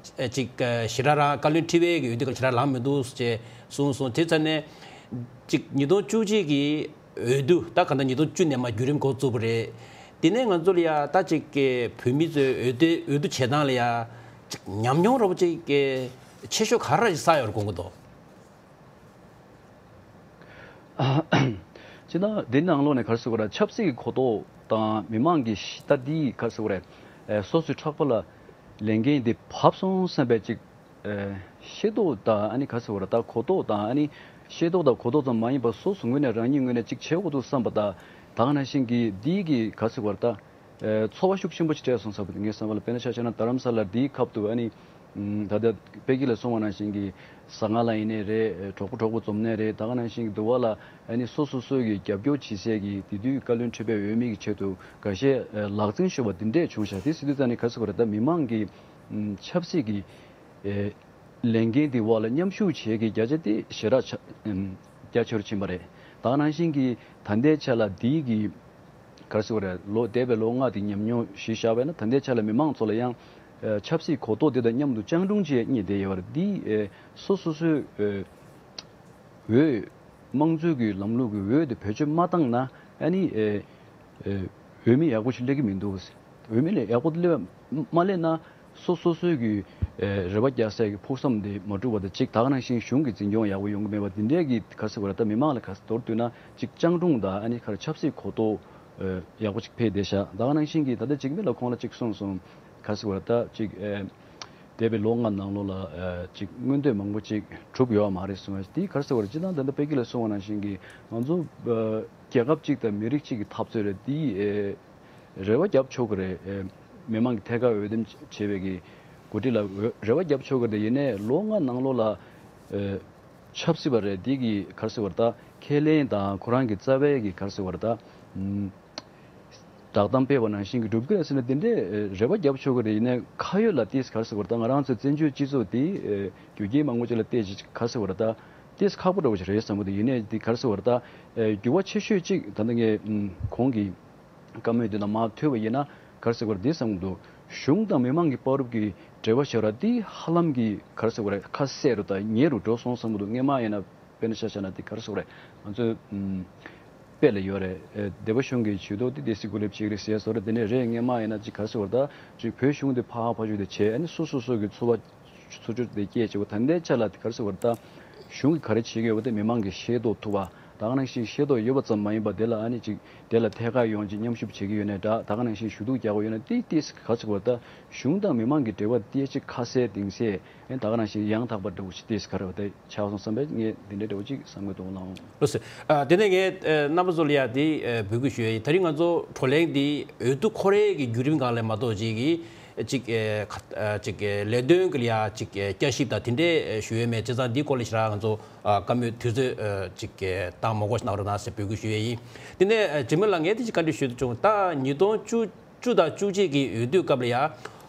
ཅིག་ཞེ་དྲག་རང་བཀའ་བློན་ཁྲི་པའི་གི་འོས་བསྡུ་སྐབས་ཞེ་དྲག་ལངས་མི་འདུག་ཅེས་གསུངས་སོང་། དེ་ཚ་ནས། གཅིག་ཉིས་སྟོང་བཅུ་གཅིག་གི་འོས་བསྡུ་ད་ག་ད་ཉིས་སྟོང་བཅུ་ནས་མ་བརྒྱུད་རིམ་འགོ་བཙུགས་པ་རེད། དེ་ནས་ང་ཚོ་ལ་ཡ་ད་ཅིག་གི་བོད་མི་ཚོའི་འོས་བསྡུ་འོས་བསྡུ་བྱེད་སྟངས་ལ་ཡ་ཅིག་ཉམས་མྱོང་རོབ་ཅིག་གི་ཆེ་ཤོས་ག་རེ་བསགས་ཡོད་དགོངས་ཀྱི་འདུག་ཅི་ན་འདི་ནང་ལོགས་ནས་ག་རེ་ཟེར་དགོས་རེད། ཆབ་སྲིད་ཀྱི་གོ་རྟོགས་དང་མི་མང་གི་ཤ་ད་འདི་ག་རེ་ཟེར་དགོས་རེད། སོ་སོའི་ཕྲག་པ་ལ་ལས་འགན་འདི་བབས་སོང་བསམ་པའི་ཅིག་ཤེས་རྟོགས་དང་ཨ་ནི་ག་ཟེར་བ་རེད། ད་གོ་རྟོགས་དང་ཨ་ནི་ཤེས་རྟོགས་དང་གོ་རྟོགས་ཙམ་མ་ཡིན་པར་སོ་སོ་ངོས་ནས་རང་ཉིད་ངོས་ནས་གཅིག་བྱེད་དགོས་འདུག་བསམ་པ་དང་། ད་ག་ནང་བཞིན་གྱི་འདིའི་གི་ག་ཟེར་བ་རེད། ད་ཚོར་བ་ཤུགས་ཆེན་པོ་ཞིག་སྤྲད་སོང་ཟེར་བ་དེ་ངས་བསམ་པ་ལ་དཔེར་ན་ཆ་བཞག་ན་རྡ་རམ་ས་ལ་འདིའི་ཁབ་ཏུ་ཨ་ནི་ད་ལྟ་པེ་ཀི་ལ་གསུངས་པ་ནང་བཞིན་གྱི་ཟ་ང་ལ་ཡིན་ནའི་རེད། གྲོགས་པོ་གྲོགས་པོ་འཛོམས་ནའི་རེད། ད་ག་ནང་བཞིན་གྱི་འདུ་བ་ལ་ཨ་ནི་སོ་སོ་སོའི་གི་རྒྱབ་སྐྱོར་བྱེད་སའི་གི་དེ་དུས་བཀའ་བློན་ཁྲི་པའི་འོས་མི་གི་ཆེད་དུ་འགའ་ཤས་ལག་འཛིང་ཞུ་བ་འདི་འདྲས་བྱུང་ཤག་དེ་ཟེར་དུས་ད་ནི་ག་ཟེར་བ་རེད། ད་མི་མང་གི་ཆབ་སྲིད་ཀྱི་ལས་འགན་དེ་འོག་ལ་མཉམ་ཞུགས་བྱེད་ཀྱི་བརྒྱ་ཆ་དེ་ཞེ་དྲག་ཆ་རྒྱ་ཆེ་རུ་ཕྱིན་པ་རེད། ད་ག་ནང་བཞིན་གྱི་ད་ལྟའི་ཆ་ལ་འདིའི་གི་ག་རེ་ཟེར་བ་རེད། ལོ་འདས་པའི་ལོ་ལྔ་དེ་ཉམས་མྱོང་གཞི་བཞག་པ་ཡིན་ན་ད་ལྟའི་ཆ་ལ་མི་མང་ཚོ་ལ་ཡང་ཆབ་སྲིད་གོ་རྟོགས་དེ་དང་མཉམ་དུ་སྤྱང་གྲུང་བྱས་རྙེད་བསྡད་ཡོད་པ་རེད། འདི་སོ་སོ་སོའི་འོས་དམངས་གཙོའི་གི་ལམ་ལུགས་ཀྱི་འོས་དེ་བེད་སྤྱོད་མ་བཏང་ན་ཨ་ནི། འོས་མི་ཡག་པོ་ཞིག་སླེབས་ཀྱི་མི་འདུག་འོས་མི་ལ་ཡག་པོ་སླེབས་མ་སླེབས་ན་སོ་སོ་སོའི་གི་རེ་བ་རྒྱག་སའི་གི་ཕུགས་བསམ་དེ་མ་འགྲུབ་པ་དང་གཅིག་ད་ག་ནང་བཞིན་གཞུང་གི་འཛིན་སྐྱོང་ཡག་པོ་ཡོང་གི་མེད་པ་འདི་འདྲའི་གི་ག་ཟེར་བ་རེད། ད་མི་མང་ལ་ག་མདོར་བསྡུས་ན་གཅིག་སྤྱང་གྲུང་དང་ཨ་ནི་ག་རེ་ཆབ་སྲིད་གོ་རྟོགས་ཡག་པོ་ཅིག་འཕེལ་བསྡད་ཤག་ད་ག་ནང་བཞིན་གི་ད་ལྟ་འཇིགས་མེད་ལ་ཁོང་ལ་གཅིག་གསུངས་སོང་། ག་ཟེར་བ་རེད། ད་གཅིག་འདས་པའི་ལོ་ལྔ་ནང་ལོགས་ལ་ཅིག་མངོན་འདོད་མང་པོ་ཅིག་གྲུབ་ཡོད་མ་རེད་གསུངས་པ་དེ་ག་རེ་ཟེར་བ་རེད། སྤྱིར་བཏང་ད་ལྟ་པེ་ཀི་ལ་གསུངས་པ་ནང་བཞིན་གི་ང་ཚོ་རྒྱལ་ཁབ་ཅིག་དང་མི་རིགས་ཅིག་གི་འཐབ་རྩོད་རེད། དེ་རེ་བ་རྒྱབ་ཆོག་གི་རེད། མི་མང་གི་ཐད་ཀར་འོས་འདེམས་བྱས་པའི་གི་འགོ་ཁྲིད་ལ་འོས་རེ་བ་རྒྱབ་ཆོག་གི་རེད། ཡིན་ནའི་ལོ་ལྔ་ནང་ལོགས་ལ་ཆབ་སྲིད་པ་རེད། དེ་གི་ག་རེ་ཟེར་བ་རེད། ད་ཁས་ལེན་དང་ཁོ་རང་གི་རྩ་བའི་གི་ག་རེ་ཟེར་བ་རེད། ད་བསྒྲགས་གཏམ་སྤེལ་བ་ནང་བཞིན་གྱི་སྒྲུབ་ཀྱི་རེད་ཟེར་ན་དེ་འདྲའི་རེ་བ་རྒྱབ་ཆོག་གི་རེད། ཡིན་ནའི་ཁ་ཡོད་ལ་ཏིས་ག་རེ་ཟེར་དགོས་རེད། ད་ང་རང་ཚོའི་བཙན་བྱོལ་སྤྱི་ཚོགས་འདི་རྒྱུ་རྐྱེན་མང་པོ་ཅིག་ལ་བལྟས་ཅིག་ག་རེ་ཟེར་དགོས་རེད། ད་ཏིས་ཁག་པོ་འདྲ་བོ་ཞིག་རེད་བསམ་གི་འདུག་ཡིན་ནའི་འདི་ག་རེ་ཟེར་དགོས་རེད། ད་འགྱུར་བ་ཆེ་ཤོས་ཅིག་ད་ལྟ་ངས་གོང་གི་བཀའ་མོལ་འདི་ནང་མར་ཐོས་པ་ཡིན་ན་ག་རེ་ཟེར་དགོས་རེད་འདི་བསམ་གི་འདུག་གཞུང་དང་མི་མང་གི་བར་དུ་གི་འབྲེལ་བ་ཞེ་དྲག་འདི་ཧ་ལམ་གི་ག་རེ་ཟེར་དགོས་རེད། ཁ་གསལ་རུ་དང་ཉེ་རུ་འགྲོ་སོང་བསམ་གི་འདུག་སྔོན་མ་ཡིན་ན། དཔེར་ན་ཆ་བཞག་ན་དེ་ག་རེ་ཟེར་དགོས་རེད། ང་ཚོའི་ཨམ་དཔེ་ལ་ཡོད་རེད། ཨེ་སྡེ་པ་གཞུང་གི་ཇུས་གཏོགས་དེ་སྡེ་སྲིད་གོ་ལེབ་བྱེད་ཀྱི་རེད་ཟེར་བཟོ་འདྲ་དེ་འདྲས་རེད། སྔོན་མ་ཡིན་ན་ཅིག་ག་རེ་ཟེར་དགོས་རེད། ད་ཅིག་བོད་གཞུང་དེ་ཕར་ཕར་ཞུགས་དེ་བྱས། ཨ་ནི་སོ་སོ་སོ་གི་འཚོ་བ་འཚོ་སྤྱོད་དེ་སྐྱེལ་བྱེད་པ་ད་ལྟའི་ཆ་ལ་དེ་ག་རེ་ཟེར་དགོས་རེད། ད་གཞུང་གིས་ག་རེ་བྱེད་ཀྱི་ཡོད་པ་དེ་མི་མང་གིས་ཤེས་རྟོགས་ཐུབ་པ། ད་ག་ནང་བཞིན་ཤེས་རྟོགས་ཡོད་པ་ཙམ་མ་ཡིན་པ་དེ་ལ་ཨ་ནི་ཅིག་དེ་ལ་ཐད་ཀར་ཡོང་ཅིག་མཉམ་ཞུགས་བྱེད་ཀྱི་ཡོད་ནའི་འདྲ། ད་ག་ནང་བཞིན་ཞུ་གཏུག་རྒྱག་དགོས་ཡོད་ན་དེ་དེ་ག་རེ་ཟེར་དགོས་རེད། ད་གཞུང་དང་མི་མང་གི་འབྲེལ་བ་དེ་ཅིག་ཁ་གསལ་གཏིང་གསལ། ཨེ་ད་ག་ནང་བཞིན་ཡང་དག་པ་འདྲ་བོ་ཞིག་ཏིས་ག་རེ་བ་དེ་ཆགས་སོང་བསམ་པའི་ངས་འདི་འདྲའི་འདྲ་བོ་ཅིག་བསམ་གི་འདུག་ལགས། ལགས་སོ། ཨ་དེ་ནས་ངས་ཨ་རྣམ་པ་ཚོ་ལ་ཡ་དེ་ཨ་འབོད་སྐུལ་ཞུ་ཡ་ཡིན། ད་རིང་ང་ཚོ་བགྲོ་གླེང་འདི་འོས་བསྡུ་འཁོར་ཡའི་གི་བརྒྱུད་རིམ་སྒང་ལ་མ་གཏོགས་ཅིག་གི་ཅིག་ཨ་ཁ་ཨ་ཅིག་གི་ལས་དོན་གི་ལ་ཡ་ཅིག་ཨ་བསྐྱར་ཞིབ་དང་དེ་འདྲའི་ཨ་ཞུ་ཡ་མེད། བྱས་ཙང་འདིའི་སྐོར་ལ་ཞེ་དྲག་ང་ཚོ་ཨ་བཀའ་མོལ་དུས་ཚོད་ཨ་ཅིག་གི་བཏང་མ་དགོས་ཤིག་གནང་རོགས་གནང་ཟེར་འབོད་སྐུལ་ཞུ་ཡ་ཡིན། དེ་ནས་ཨ་འཇིགས་མེད་ལགས་ངས་དེ་ཅིག་བཀའ་འདྲི་ཞུ་འདོད་བྱུང་། ད་ཉིས་སྟོང་བཅུ་བཅུ་དང་བཅུ་གཅིག་གི་འོས་བསྡུ་སྐབས་ལ་ཡ་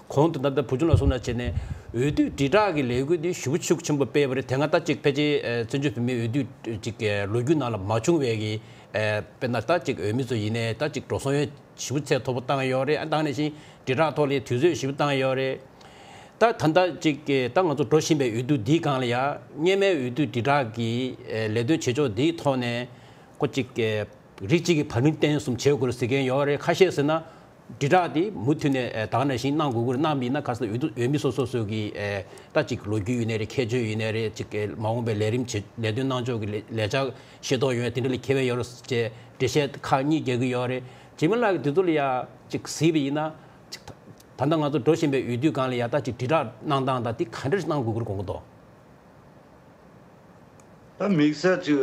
གོང་དུ་ད་ལྟ་བུ་ཆུང་ལགས་གསུངས་ན་བྱས་ནས་ འོས་བསྡུ་དྲིལ་བསྒྲགས་ཀྱི་ལས་འགུལ་འདི་ཞེ་པོ་ཤུགས་ཆེན་པོ་སྤེལ་བ་རེད། དེ་སྔ་ད་ཅིག་ཕལ་ཆེར་ཨ་བཙན་བྱོལ་བོད་མིའི་འོས་བསྡུ་ཅིག་ཨ་ལོ་རྒྱུས་ནང་ལ་མ་བྱུང་བའི་གི་ཨ་དཔེར་ན་ད་ཅིག་འོས་མི་ཚོ་ཡིན་ནའི་ད་ཅིག་འགྲོ་སོང་ཡང་ཞེ་པོ་ཚད་མཐོ་པོ་བཏང་ཡོད་རེད། ཨ་བཏང་ནས་བཞིན་དྲིལ་བསྒྲགས་ཐོག་ལ་དུས་ཚོད་ཞེ་པོ་བཏང་ཡོད་རེད། ད་ད་ལྟ་ཅིག་ཨ་ད་ང་ཚོ་འགྲོ་བཞིན་པའི་འོས་བསྡུ་འདིའི་སྒང་ལ་ཡང་སྔོན་མའི་འོས་བསྡུ་དྲིལ་བསྒྲགས་ཀྱི་ཨ་ལས་དོན་བྱེད་ཕྱོགས་འདིའི་ཐོག་ནས་ཁོ་ཅིག་ཨ་རིགས་གཅིག་གི་བར་མིང་བསྟན་གསུམ་བྱེད་དགོས་རེད་ཟེར་མཁན་ཡོད་རེད། ཁ་ཤས་ཟེར་ན། དྲིལ་བསྒྲགས་དེ་མུ་མཐུད་ནས་ཨ་ད་ག་ནང་བཞིན་གནང་དགོས་ཀྱི་རེད། གནང་བ་ཡིན་ན་ག་ཟེར་འོས་བསྡུ་འོས་མི་སོ་སོ་སོ་གི་ཨ་ད་ཅིག་ལོ་རྒྱུས་ཡོད་ནའི་རེད། ཁྱད་ཆོས་ཡོད་ནའི་རེད། ཅིག་ཨ་མ་འོངས་པའི་ལས་རིམ་བྱེད་ལས་དོན་གནང་ཕྱོགས་ཀྱི་ལས་ལས་འཆར་ཤེས་རྟོགས་ཡོད་ན་དེ་འདྲ་ལ་མཁས་པ་ཡོད་རེད་ཅེས་འགྲེལ་བཤད་ཁག་གཉིས་རྒྱག་གི་ཡོད་རེད། འཇིགས་མེད་ལགས་ཀྱིས་དེ་ཚོ་ལ་ཡ་ཅིག་གཟིགས་པ་ཡིན་ན་ཅིག་ད་ད་ལྟ་ང་ཚོ་འགྲོ་བཞིན་པའི་འོས་བསྡུ་སྒང་ལ་ཡ་ད་ཅིག་དྲིལ་བསྒྲགས་གནང་སྟངས་དང་དེ་ག་འདྲ་ཞིག་གནང་དགོས་ཀྱི་རེད་དགོངས་ཀྱི་འདུག་ད་དམིགས་བསལ་ཅིག་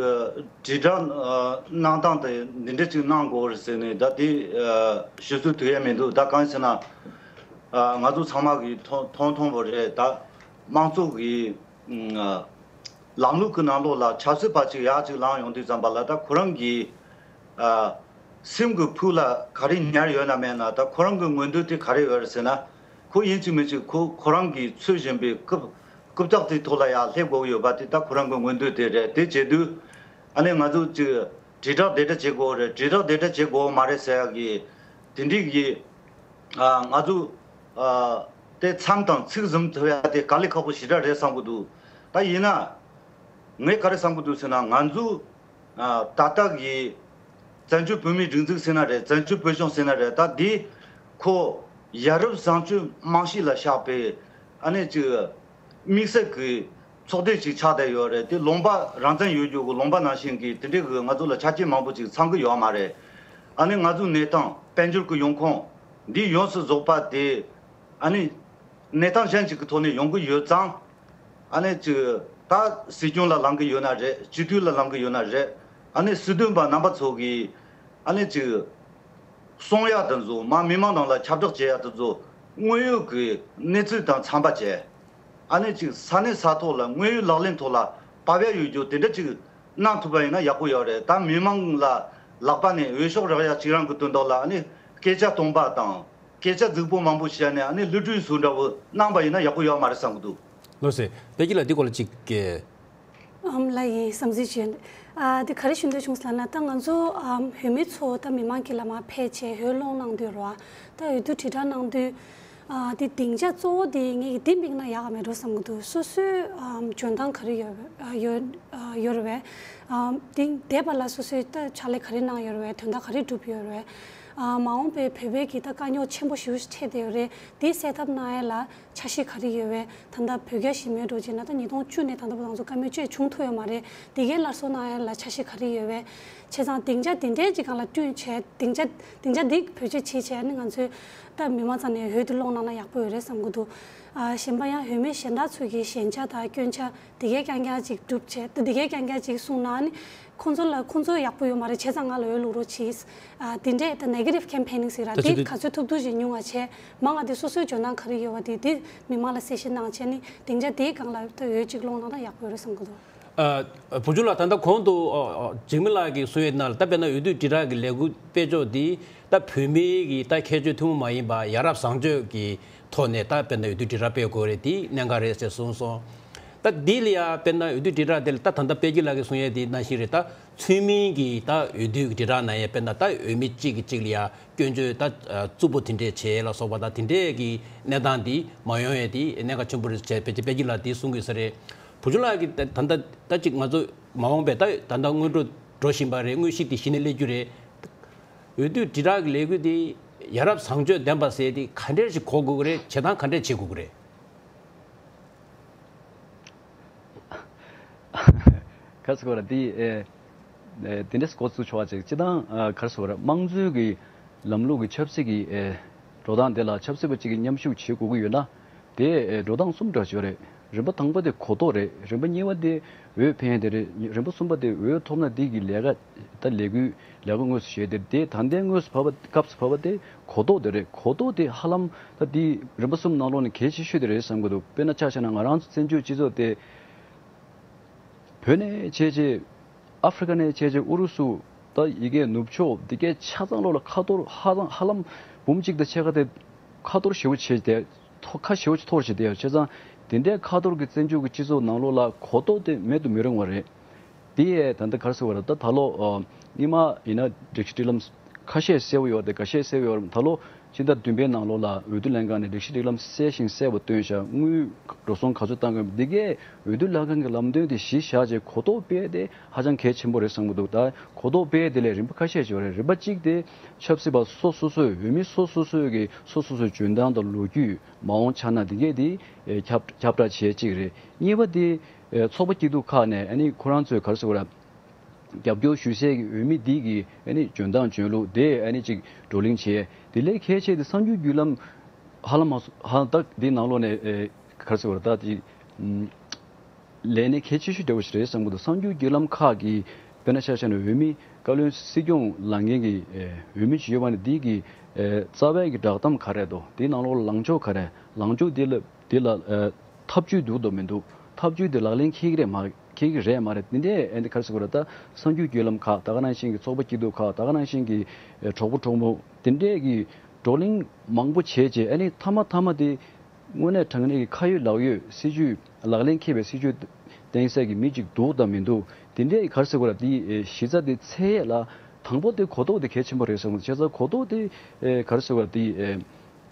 དྲིལ་བསྒྲགས་ཨ་གནང་སྟངས་དེ་འདི་འདྲ་ཅིག་གནང་དགོས་རེད་ཟེར་ནས་ད་དེ་ཨ་ཞུ་ཚུལ་ཐུབ་ཡ་མི་འདུག་ད་གང་ཡིན་ཟེར་ན་ཨ་ང་ཚོ་ཚང་མ་གིས་མཐོང་མཐོང་མཐོང་བ་རེད། ད་དམངས་གཙོ་གི་ཨ་ལམ་ལུགས་ཀྱི་ནང་ལོགས་ལ་ཆབ་སྲིད་པ་ཅིག་ཡར་ཅིག་ལངས་ཡོང་དུས་ཙམ་པ་ལ་ད་ཁོ་རང་གི་ཨ་སེམས་ཀྱི་ཕུགས་ལ་ག་རེ་ཉར་ཡོད་ན་མེད་ན། ད་ཁོ་རང་གི་མངོན་འདོད་དེ་ག་རེ་ཡོད་རེད་ཟེར་ན། ཁོ་ཡིན་གཅིག་མིན་གཅིག་ཁོ་ཁོ་རང་གིས་འཚོལ་བཞིན་པའི་རྐུབ་རྐུབ་སྟེགས་དེའི་ཐོག་ལ་ཡར་སླེབས་དགོས་ཀྱི་ཡོད་པ་དེ་ད་ཁོ་རང་གི་མངོན་འདོད་དེ་རེད། དེ་བྱེད་དུས་ཨ་ནི་ང་ཚོ་ཅིག་དྲིལ་བསྒྲགས་དེ་འདྲ་བྱེད་དགོས་རེད། དྲིལ་བསྒྲགས་དེ་འདྲ་བྱེད་དགོས་མ་རེད་ཟེར་ཡག་གི་དེ་འདྲའི་གི་ཨ་ང་ཚོ་ཨ་དེ་མཚམས་དང་ཚིག་ཟིན་ཐུབ་ཡ་དེ་དཀའ་ལས་ཁག་པོ་ཞེ་དྲག་རེད་བསམ་གི་འདུག་ད་ཡིན་ན་ངས་ག་རེ་བསམ་གི་འདུག་ཟེར་ན། ང་ཚོ་ཨ་ད་ལྟ་གི་བཙན་བྱོལ་བོད་མིའི་སྒྲིག་འཛུགས་ཟེར་ན་རེད། བཙན་བྱོལ་བོད་གཞུང་ཟེར་ན་རེད། ད་འདི་ཁོ་ཡ་རབས་བཟང་སྤྱོད་རྨང་གཞི་ལ་བཞག་པའི་ཨ་ནི་ཅིག་དམིགས་བསལ་གྱི་ཚོགས་སྡེ་ཅིག་ཆགས་བསྡད་ཡོད་རེད། དེ་ལུང་པ་རང་བཙན་ཡོད་རྒྱུ་གི་ལུང་པ་ནང་བཞིན་གྱི་དེ་འདྲའི་གི་ང་ཚོ་ལ་ཆ་རྐྱེན་མང་པོ་ཅིག་ཚང་གི་ཡོད་མ་རེད། ཨ་ནི་ང་ཚོའི་གནས་སྟངས་དཔལ་འབྱོར་གྱི་ཡོང་ཁུངས་འདི་ཡོངས་སུ་རྫོགས་པ་དེ་ཨ་ནི་གནས་སྟངས་གཞན་ཅིག་གི་ཐོག་ནས་ཡོང་གི་ཡོད་ཙང་། ཨ་ནི་ཅིག་ད་སྲིད་སྐྱོང་ལ་ལངས་ཀྱི་ཡོད་ན་རེད། སྤྱི་འཐུས་ལ་ལངས་ཀྱི་ཡོད་ན་རེད། ཨ་ནི་སྲིད་དོན་པ་རྣམ་པ་ཚོ་གིས་ཨ་ནི་ཅིག་གསུང་ཡ་དེ་ཚོ་མ་མི་མང་ནང་ལ་ཁྱབ་བསྒྲགས་བྱེད་ཡ་དེ་ཚོ་དངོས་ཡོད་ཀྱི་གནས་ཚུལ་དང་འཚམས་པ་བྱས། ཨ་ནི་ཅིག་ས་གནས་ས་ཐོག་ལ་དངོས་ཡོད་ལག་ལེན་ཐོག་ལ་བབས་ཡ་ཡོད་རྒྱུ་དེ་འདྲ་ཅིག་གནང་ཐུབ་པ་ཡིན་ན་ཡག་པོ་ཡོད་རེད། ད་མི་མང་ལ་ལག་པ་ནས་འོས་ཤོག་རག་ཡ་གཅིག་རང་གི་དོན་དག་ལ་ཨ་ནི་སྐད་ཆ་སྟོང་པ་དང་། སྐད་ཆ་རྫིག་པོ་མང་པོ་བཤད་ནས་ཨ་ནི་ལྷུ་བྲུས་བཟོ་འདྲ་བོ་གནང་པ་ཡིན་ན་ཡག་པོ་ཡོད་མ་རེད་བསམ་གི་འདུག་ལགས་སོ། དཔལ་སྐྱིད་ལགས་འདི་སྐོར་ལ་ཅིག་གི་ཨམ་ལགས་ཡིན་བསམ་གཟིགས་བྱས། ཨ་འདི་ག་རེ་ཞུ་འདོད་བྱུང་ཟེར་ན། ད་ང་ཚོ་ཨམ་བོད་མི་ཚོ་ད་མི་མང་གི་ལ་མ་ཕེབས་བྱས་འོས་སློང་གནང་དུས་རོ། ཨ་ད་འོས་བསྡུ་དྲིལ་བསྒྲགས་གནང་དུས་ཨ་འདི་སྡིངས་ཆ་གཙོ་བོ་འདི་ངས་ཀྱི་འདི་མིག་ན་ཡག་ག་མེད་འགྲོ་བསམ་གི་འདུག་སོ་སོའི་ཨམ་འཇོན་ཐང་ག་རེ་ཡོད་ཡོད་ཡོད་རེད་བས། ཨམ་འདི་འདས་པ་ལ་སོ་སོའི་ད་ཕྱག་ལས་ག་རེ་གནང་ཡོད་རེད་བས། དོན་དག་ག་རེ་བསྒྲུབས་ཡོད་རེད་བས། ཨ་མ་འོངས་པའི་བོད་པའི་གི་ད་དཀའ་རྙོག་ཆེན་པོ་ཞེ་པོ་ཞིག་འཕྲད་བསྡད་ཡོད་རེད། དེ་སེལ་ཐབས་གནང་ཡ་ལ་འཆར་གཞི་ག་རེ་ཡོད་བས། ད་ལྟ་བོད་རྒྱ་ཞི་མོལ་འགྲོ་བྱས་ན་ད་ཉིས་སྟོང་བཅུ་ནས་ད་ལྟ་བར་ང་ཚོ་བཀའ་མོལ་བཅས་བྱུང་ཐུབ་ཡོད་མ་རེད། དེ་གའི་སླར་གསོ་གནང་ཡ་ལ་འཆར་གཞི་ག་རེ་ཡོད་བས། བྱས་ཙང་སྡིངས་ཆ་དེ་འདྲའི་ཅིག་སྒང་ལ་བསྐྲུན་བྱས་སྡིངས་ཆ་སྡིངས་ཆ་འདི་བེད་སྤྱོད་བྱས་བྱས་ནི་ང་ཚོས་ད་མི་མང་རྩ་ནས་འོས་དེ་སློང་གནང་ན་ཡག་པོ་ཡོད་རེད་བསམ་གི་འདུག་ཨ་གཞན་པ་ཡང་འོས་མི་གཞན་དག་ཚོས་ཀྱི་ཞན་ཆ་དང་སྐྱོན་ཆ་དེ་གའི་རྐྱང་རྐྱང་ཅིག་སྒྲུབ་བྱས། ད་དེ་གའི་རྐྱང་རྐྱང་ཅིག་གསུངས་ན་ནི་ཁོང་ཚོ་ལ་ཁོང་ཚོ་ཡག་པོ་ཡོད་མ་རེད། བྱས་ཙང་ང་ལ་འོས་བླུག་རོགས་གྱིས། ཨ་དེ་འདྲས་ད་negative campaigning་ཟེར་ར་ད་དེ་ཅི་ག་ཚོད་ཐུབ་ཐུབ་ཅིག་ཉུང་བ་བྱས། མང་ང་དེ་སོ་སོའི་འཇོན་ཐང་ག་རེ་ཡོད་པ་དེ་དེ་མི་མང་ལ་གསལ་བཤད་གནང་བྱས་ནི་སྡིངས་ཆ་དེའི་སྒང་ལ་ད་འོས་གཅིག་སློང་གནང་ན་ཡག་པོ་ཡོད་རེད་བསམ་གི་འདུག་ཨ་བུ་ཆུང་ལགས། ད་ལྟ་གོང་དུ་ཨ་ཨ་འཇིགས་མེད་ལགས་ཀྱིས་གསུངས་ཡོད་ནང་ལ་ད་དཔེར་ན་འོས་བསྡུ་དྲིལ་བསྒྲགས་ཀྱི་ལས་འགུལ་སྤེལ་ཕྱོགས་འདི་ད་བོད་མིའི་གི་ད་ཁྱད་ཆོས་ཐུན་མོང་མ་ཡིན་པ་ཡ་རབས་བཟང་སྤྱོད་ཀྱི་ཐོག་ནས་ད་དཔེར་ན་འོས་བསྡུ་དྲིལ་བསྒྲགས་སྤེལ་དགོས་རེད། དེ་གནད་འགག་རེད་ཟེར་གསུངས་སོང་། ད་འདི་ལ་ཡ་དཔེར་ན་འོས་བསྡུ་དྲིལ་བསྒྲགས་དེ་ལ་ད་ད་ལྟ་དཔལ་སྐྱིད་ལགས་ཀྱིས་གསུངས་ཡས་དེ་ནང་བཞིན་རེད། ད་ཚུལ་མིན་གྱི་ད་འོས་བསྡུ་དྲིལ་བསྒྲགས་གནང་ཡས་དཔེར་ན་ད་འོས་མི་གཅིག་གིས་གཅིག་ལ་ཡ་སྐྱོན་བརྗོད་ད་རྩུབ་པོ་དེ་འདྲས་བྱས་ལ་སོགས་པ་ད་དེ་འདྲས་ཀྱི་གནས་སྟངས་འདི་མ་ཡོང་ཡས་དེ་གནད་འགག་ཆེན་པོ་རེད་ཟེར་ཕལ་ཆེར་དཔལ་སྐྱིད་ལགས་དེ་གསུང་གི་ས་རེད། བུ་ཆུང་ལགས་ཀྱིས་ད་ད་ད་ཅིག་ང་ཚོ་མ་འོངས་པའི་ད་ད་ལྟ་སྔོན་འགྲོ་འགྲོ་བཞིན་པ་རེད། དངོས་གཞི་དེ་གཞི་ནས་སླེབས་རྒྱུ་རེད། འོས་བསྡུ་དྲིལ་བསྒྲགས་ཀྱི་ལས་འགུལ་དེ་ཡ་རབས་བཟང་སྤྱོད་ལྡན་པ་ཟེར་དེ་ག་འདྲས་ཞིག་གོ་དགོས་ཀྱི་རེད། བྱེད་སྟངས་ག་འདྲས་བྱེད་དགོས་ཀྱི་རེད། ག་ཟེར་དགོས་རེད། འདི་ཨེ་ཨེ་དེ་འདྲས་འགོ་བཙུགས་ཆོག་པ་ཅིག་སྤྱིར་བཏང་ཨ་ག་རེ་ཟེར་དགོས་རེད། དམངས་གཙོའི་གི་ལམ་ལུགས་ཀྱི་ཆབ་སྲིད་ཀྱི་ཨེ་འགྲོ་སྟངས་དེ་ལ་ཆབ་སྲིད་པ་གཅིག་གིས་མཉམ་ཞུགས་བྱེད་དགོས་ཀྱི་ཡོད་ན། དེ་ཨེ་འགྲོ་སྟངས་གསུམ་འདྲ་ཞིག་ཡོད་རེད། རིམ་པ་དང་པོ་དེ་གོ་རྟོགས་རེད། རིམ་པ་གཉིས་པ་དེ་འོས་འཕེན་ཡ་དེ་རེད། རིམ་པ་གསུམ་པ་དེ་འོས་ཐོབ་ན་དེ་གི་ལས་ཀ་ད་ལས་འགུལ་ལས་ཀ་དངོས་སུ་བྱས་ཏེ། དེ་ད་ལྟའི་དངོས་སུ་བབས་པ་སྐབས་སུ་བབས་པ་དེ་གོ་རྟོགས་དེ་རེད། གོ་རྟོགས་དེ་ཧ་ལམ་ད་དེ་རིམ་པ་གསུམ་ནང་ལོགས་ནས་གལ་ཆེ་ཤོས་དེ་རེད་བསམ་གྱི་འདུག་དཔེར་ན་ཆ་བཞག་ན་ང་རང་ཚོ་བཙན་བྱོལ་སྤྱི་ཚོགས་དེ་བོད་ནས་བྱས་རྗེས་ཨ་ཧྥེ་རི་ཁ་ནས་བྱས་རྗེས་ཨུ་རུ་སུ་ད་ཡི་གེ་ནུབ་ཕྱོགས་འདི་གའི་ཆ་ཚང་ལོགས་ལ་ཁ་ཐོར་ཧ་ལམ་ཧ་ལམ་འབུམ་གཅིག་དང་ཕྱེད་ཀ་དེ་ཁ་ཐོར་ཞེ་པོ་བྱས་ཏེ་ཐོ་ཁ་ཞེ་པོ་ཅིག་ཐོར་བྱས་ཏེ་ཡོད། བྱས་ཙང་ དེ་འདྲའི་ཁ་ཐོར་གྱི་བཙན་བྱོལ་གྱི་སྤྱི་ཚོགས་ནང་ལོགས་ལ་གོ་རྟོགས་དེ་མེད་དུ་མི་རུང་བ་རེད། དེ་ཡས་ད་ལྟ་ག་རེ་ཟེར་བ་རེད། ད་ད་ལོ་ཨ་སྔོན་མ་ཡིན་ན་སྒྲིག་གཞི་སྒྲིག་ལམ་ཁ་ཤས་གསལ་བོ་ཡོད་རེད། ཁ་ཤས་གསལ་བོ་ཡོད་རེད། ད་ལོ་ཕྱི་ཟླ་བདུན་པའི་ནང་ལོགས་ལ་འོས་བསྡུ་ལྷན་ཁང་ནས་སྒྲིག་གཞི་སྒྲིག་ལམ་གསལ་ཞིང་གསལ་བ་བཏོན་བཞག་དངུལ་འགྲོ་སོང་ག་ཚོད་བཏང་དགོས་འདི་གས་འོས་བསྡུ་ལྷན་ཁང་གི་ལམ་སྟོན་དེ་གཞི་བཞག་བྱས་གོ་རྟོགས་སྤེལ་དེ་ཧ་ཅང་གལ་ཆེན་པོ་རེད་བསམ་གྱི་འདུག་ད་གོ་རྟོགས་སྤེལ་དེ་ལས་རིམ་པ་ཁ་ཤས་ཤིག་ཡོད་རེད། རིམ་པ་གཅིག་དེ་ཆབ་སྲིད་པ་སོ་སོ་སོའི་འོས་མི་སོ་སོ་སོའི་གི་སོ་སོ་སོའི་འཇོན་ཐང་དང་ལོ་རྒྱུས་མ་འོངས་འཆར་སྣང་འདི་གས་དེ་ཨེ་ཁྱབ་ཁྱབ་བསྒྲགས་བྱེད་ཅིག་རེད། གཉིས་པ་དེ་ཨེ་ཚོགས་པ་སྐྱིད་སྡུག་ཁག་ནས་ཨ་ནི་ཁོ་རང་ཚོའི་ག་རེ་ཟེར་དགོས་རེད། རྒྱབ་སྐྱོར་ཞུ་སའི་གི་འོས་མི་འདི་གི་ཨ་ནི་འཇོན་ཐང་འཇོན་ལུགས་དེ་ཨ་ནི་ཅིག་བགྲོ་གླེང་བྱས། དེ་ལས་གལ་ཆེ་དེ་གསར་འགྱུར་བརྒྱུད་ལམ་ཧ་ལམ་མ་སོ་ཧ་ད་འདི་ནང་ལོགས་ནས་ཨེ་ག་རེ་ཟེར་དགོས་རེད། ད་དེ་ཨམ་ལས་གནས་གལ་ཆེ་ཤོས་འདྲ་བོ་ཞིག་རེད་བསམ་གྱི་འདུག་གསར་འགྱུར་བརྒྱུད་ལམ་ཁག་གི་དཔེར་ན་ཆ་བཞག་ན་འོས་མི་བཀའ་བློན་སྲིད་སྐྱོང་ལངས་མཁན་གྱི་ཨེ་འོས་མི་ཞིག་ཡོད་པ་ནི་འདི་གི་ཨེ་རྩ་བའི་གི་བསྒྲགས་གཏམ་ག་རེ་འདུག་དེའི་ནང་ལོགས་ལ་ལངས་ཕྱོགས་ག་རེ། ལངས་ཕྱོགས་འདི་ལ་འདི་ལ་ཨེ་ཐབས་ཇུས་འདུག་དང་མི་འདུག་ཐབས་ཇུས་དེ་ལག་ལེན་འཁེལ་གྱི་རེད་མ་འཁེལ་གྱི་རེད་མ་རེད། དེ་འདྲའི་ཨེ་འདི་ག་རེ་ཟེར་དགོས་རེད། ད་གསར་འགྱུར་བརྒྱུད་ལམ་ཁག་ད་ག་ནང་བཞིན་གྱི་ཚོགས་པ་སྐྱིད་སྡུག་ཁག་ད་ག་ནང་བཞིན་གྱི་ཨེ་གྲོགས་པོ་གྲོགས་མོ་དེ་འདྲའི་གི་བགྲོ་གླེང་མང་པོ་བྱས་རྗེས་ཨ་ནི་མཐའ་མ་མཐའ་མ་དེ་དངོས་གནས་དྲང་གནས་ཀྱི་ཁ་ཡོད་ལག་ཡོད་སྲིད་ཇུས་ལག་ལེན་འཁེལ་བའི་སྲིད་ཇུས་བསྟན་ས་གི་མི་གཅིག་འདུག་དང་མི་འདུག་དེ་འདྲའི་ག་རེ་ཟེར་དགོས་རེད། དེ་ཨེ་གཞི་རྩ་དེ་འཚོལ་ཡས་ལ་དང་པོ་དེ་གོ་རྟོགས་དེ་གལ་ཆེན་པོ་རེད་བསམ་གྱི་འདུག་བྱས་ཙང་གོ་རྟོགས་དེ་ཨེ་ག་རེ་ཟེར་དགོས་རེད། དེ་ཨེ་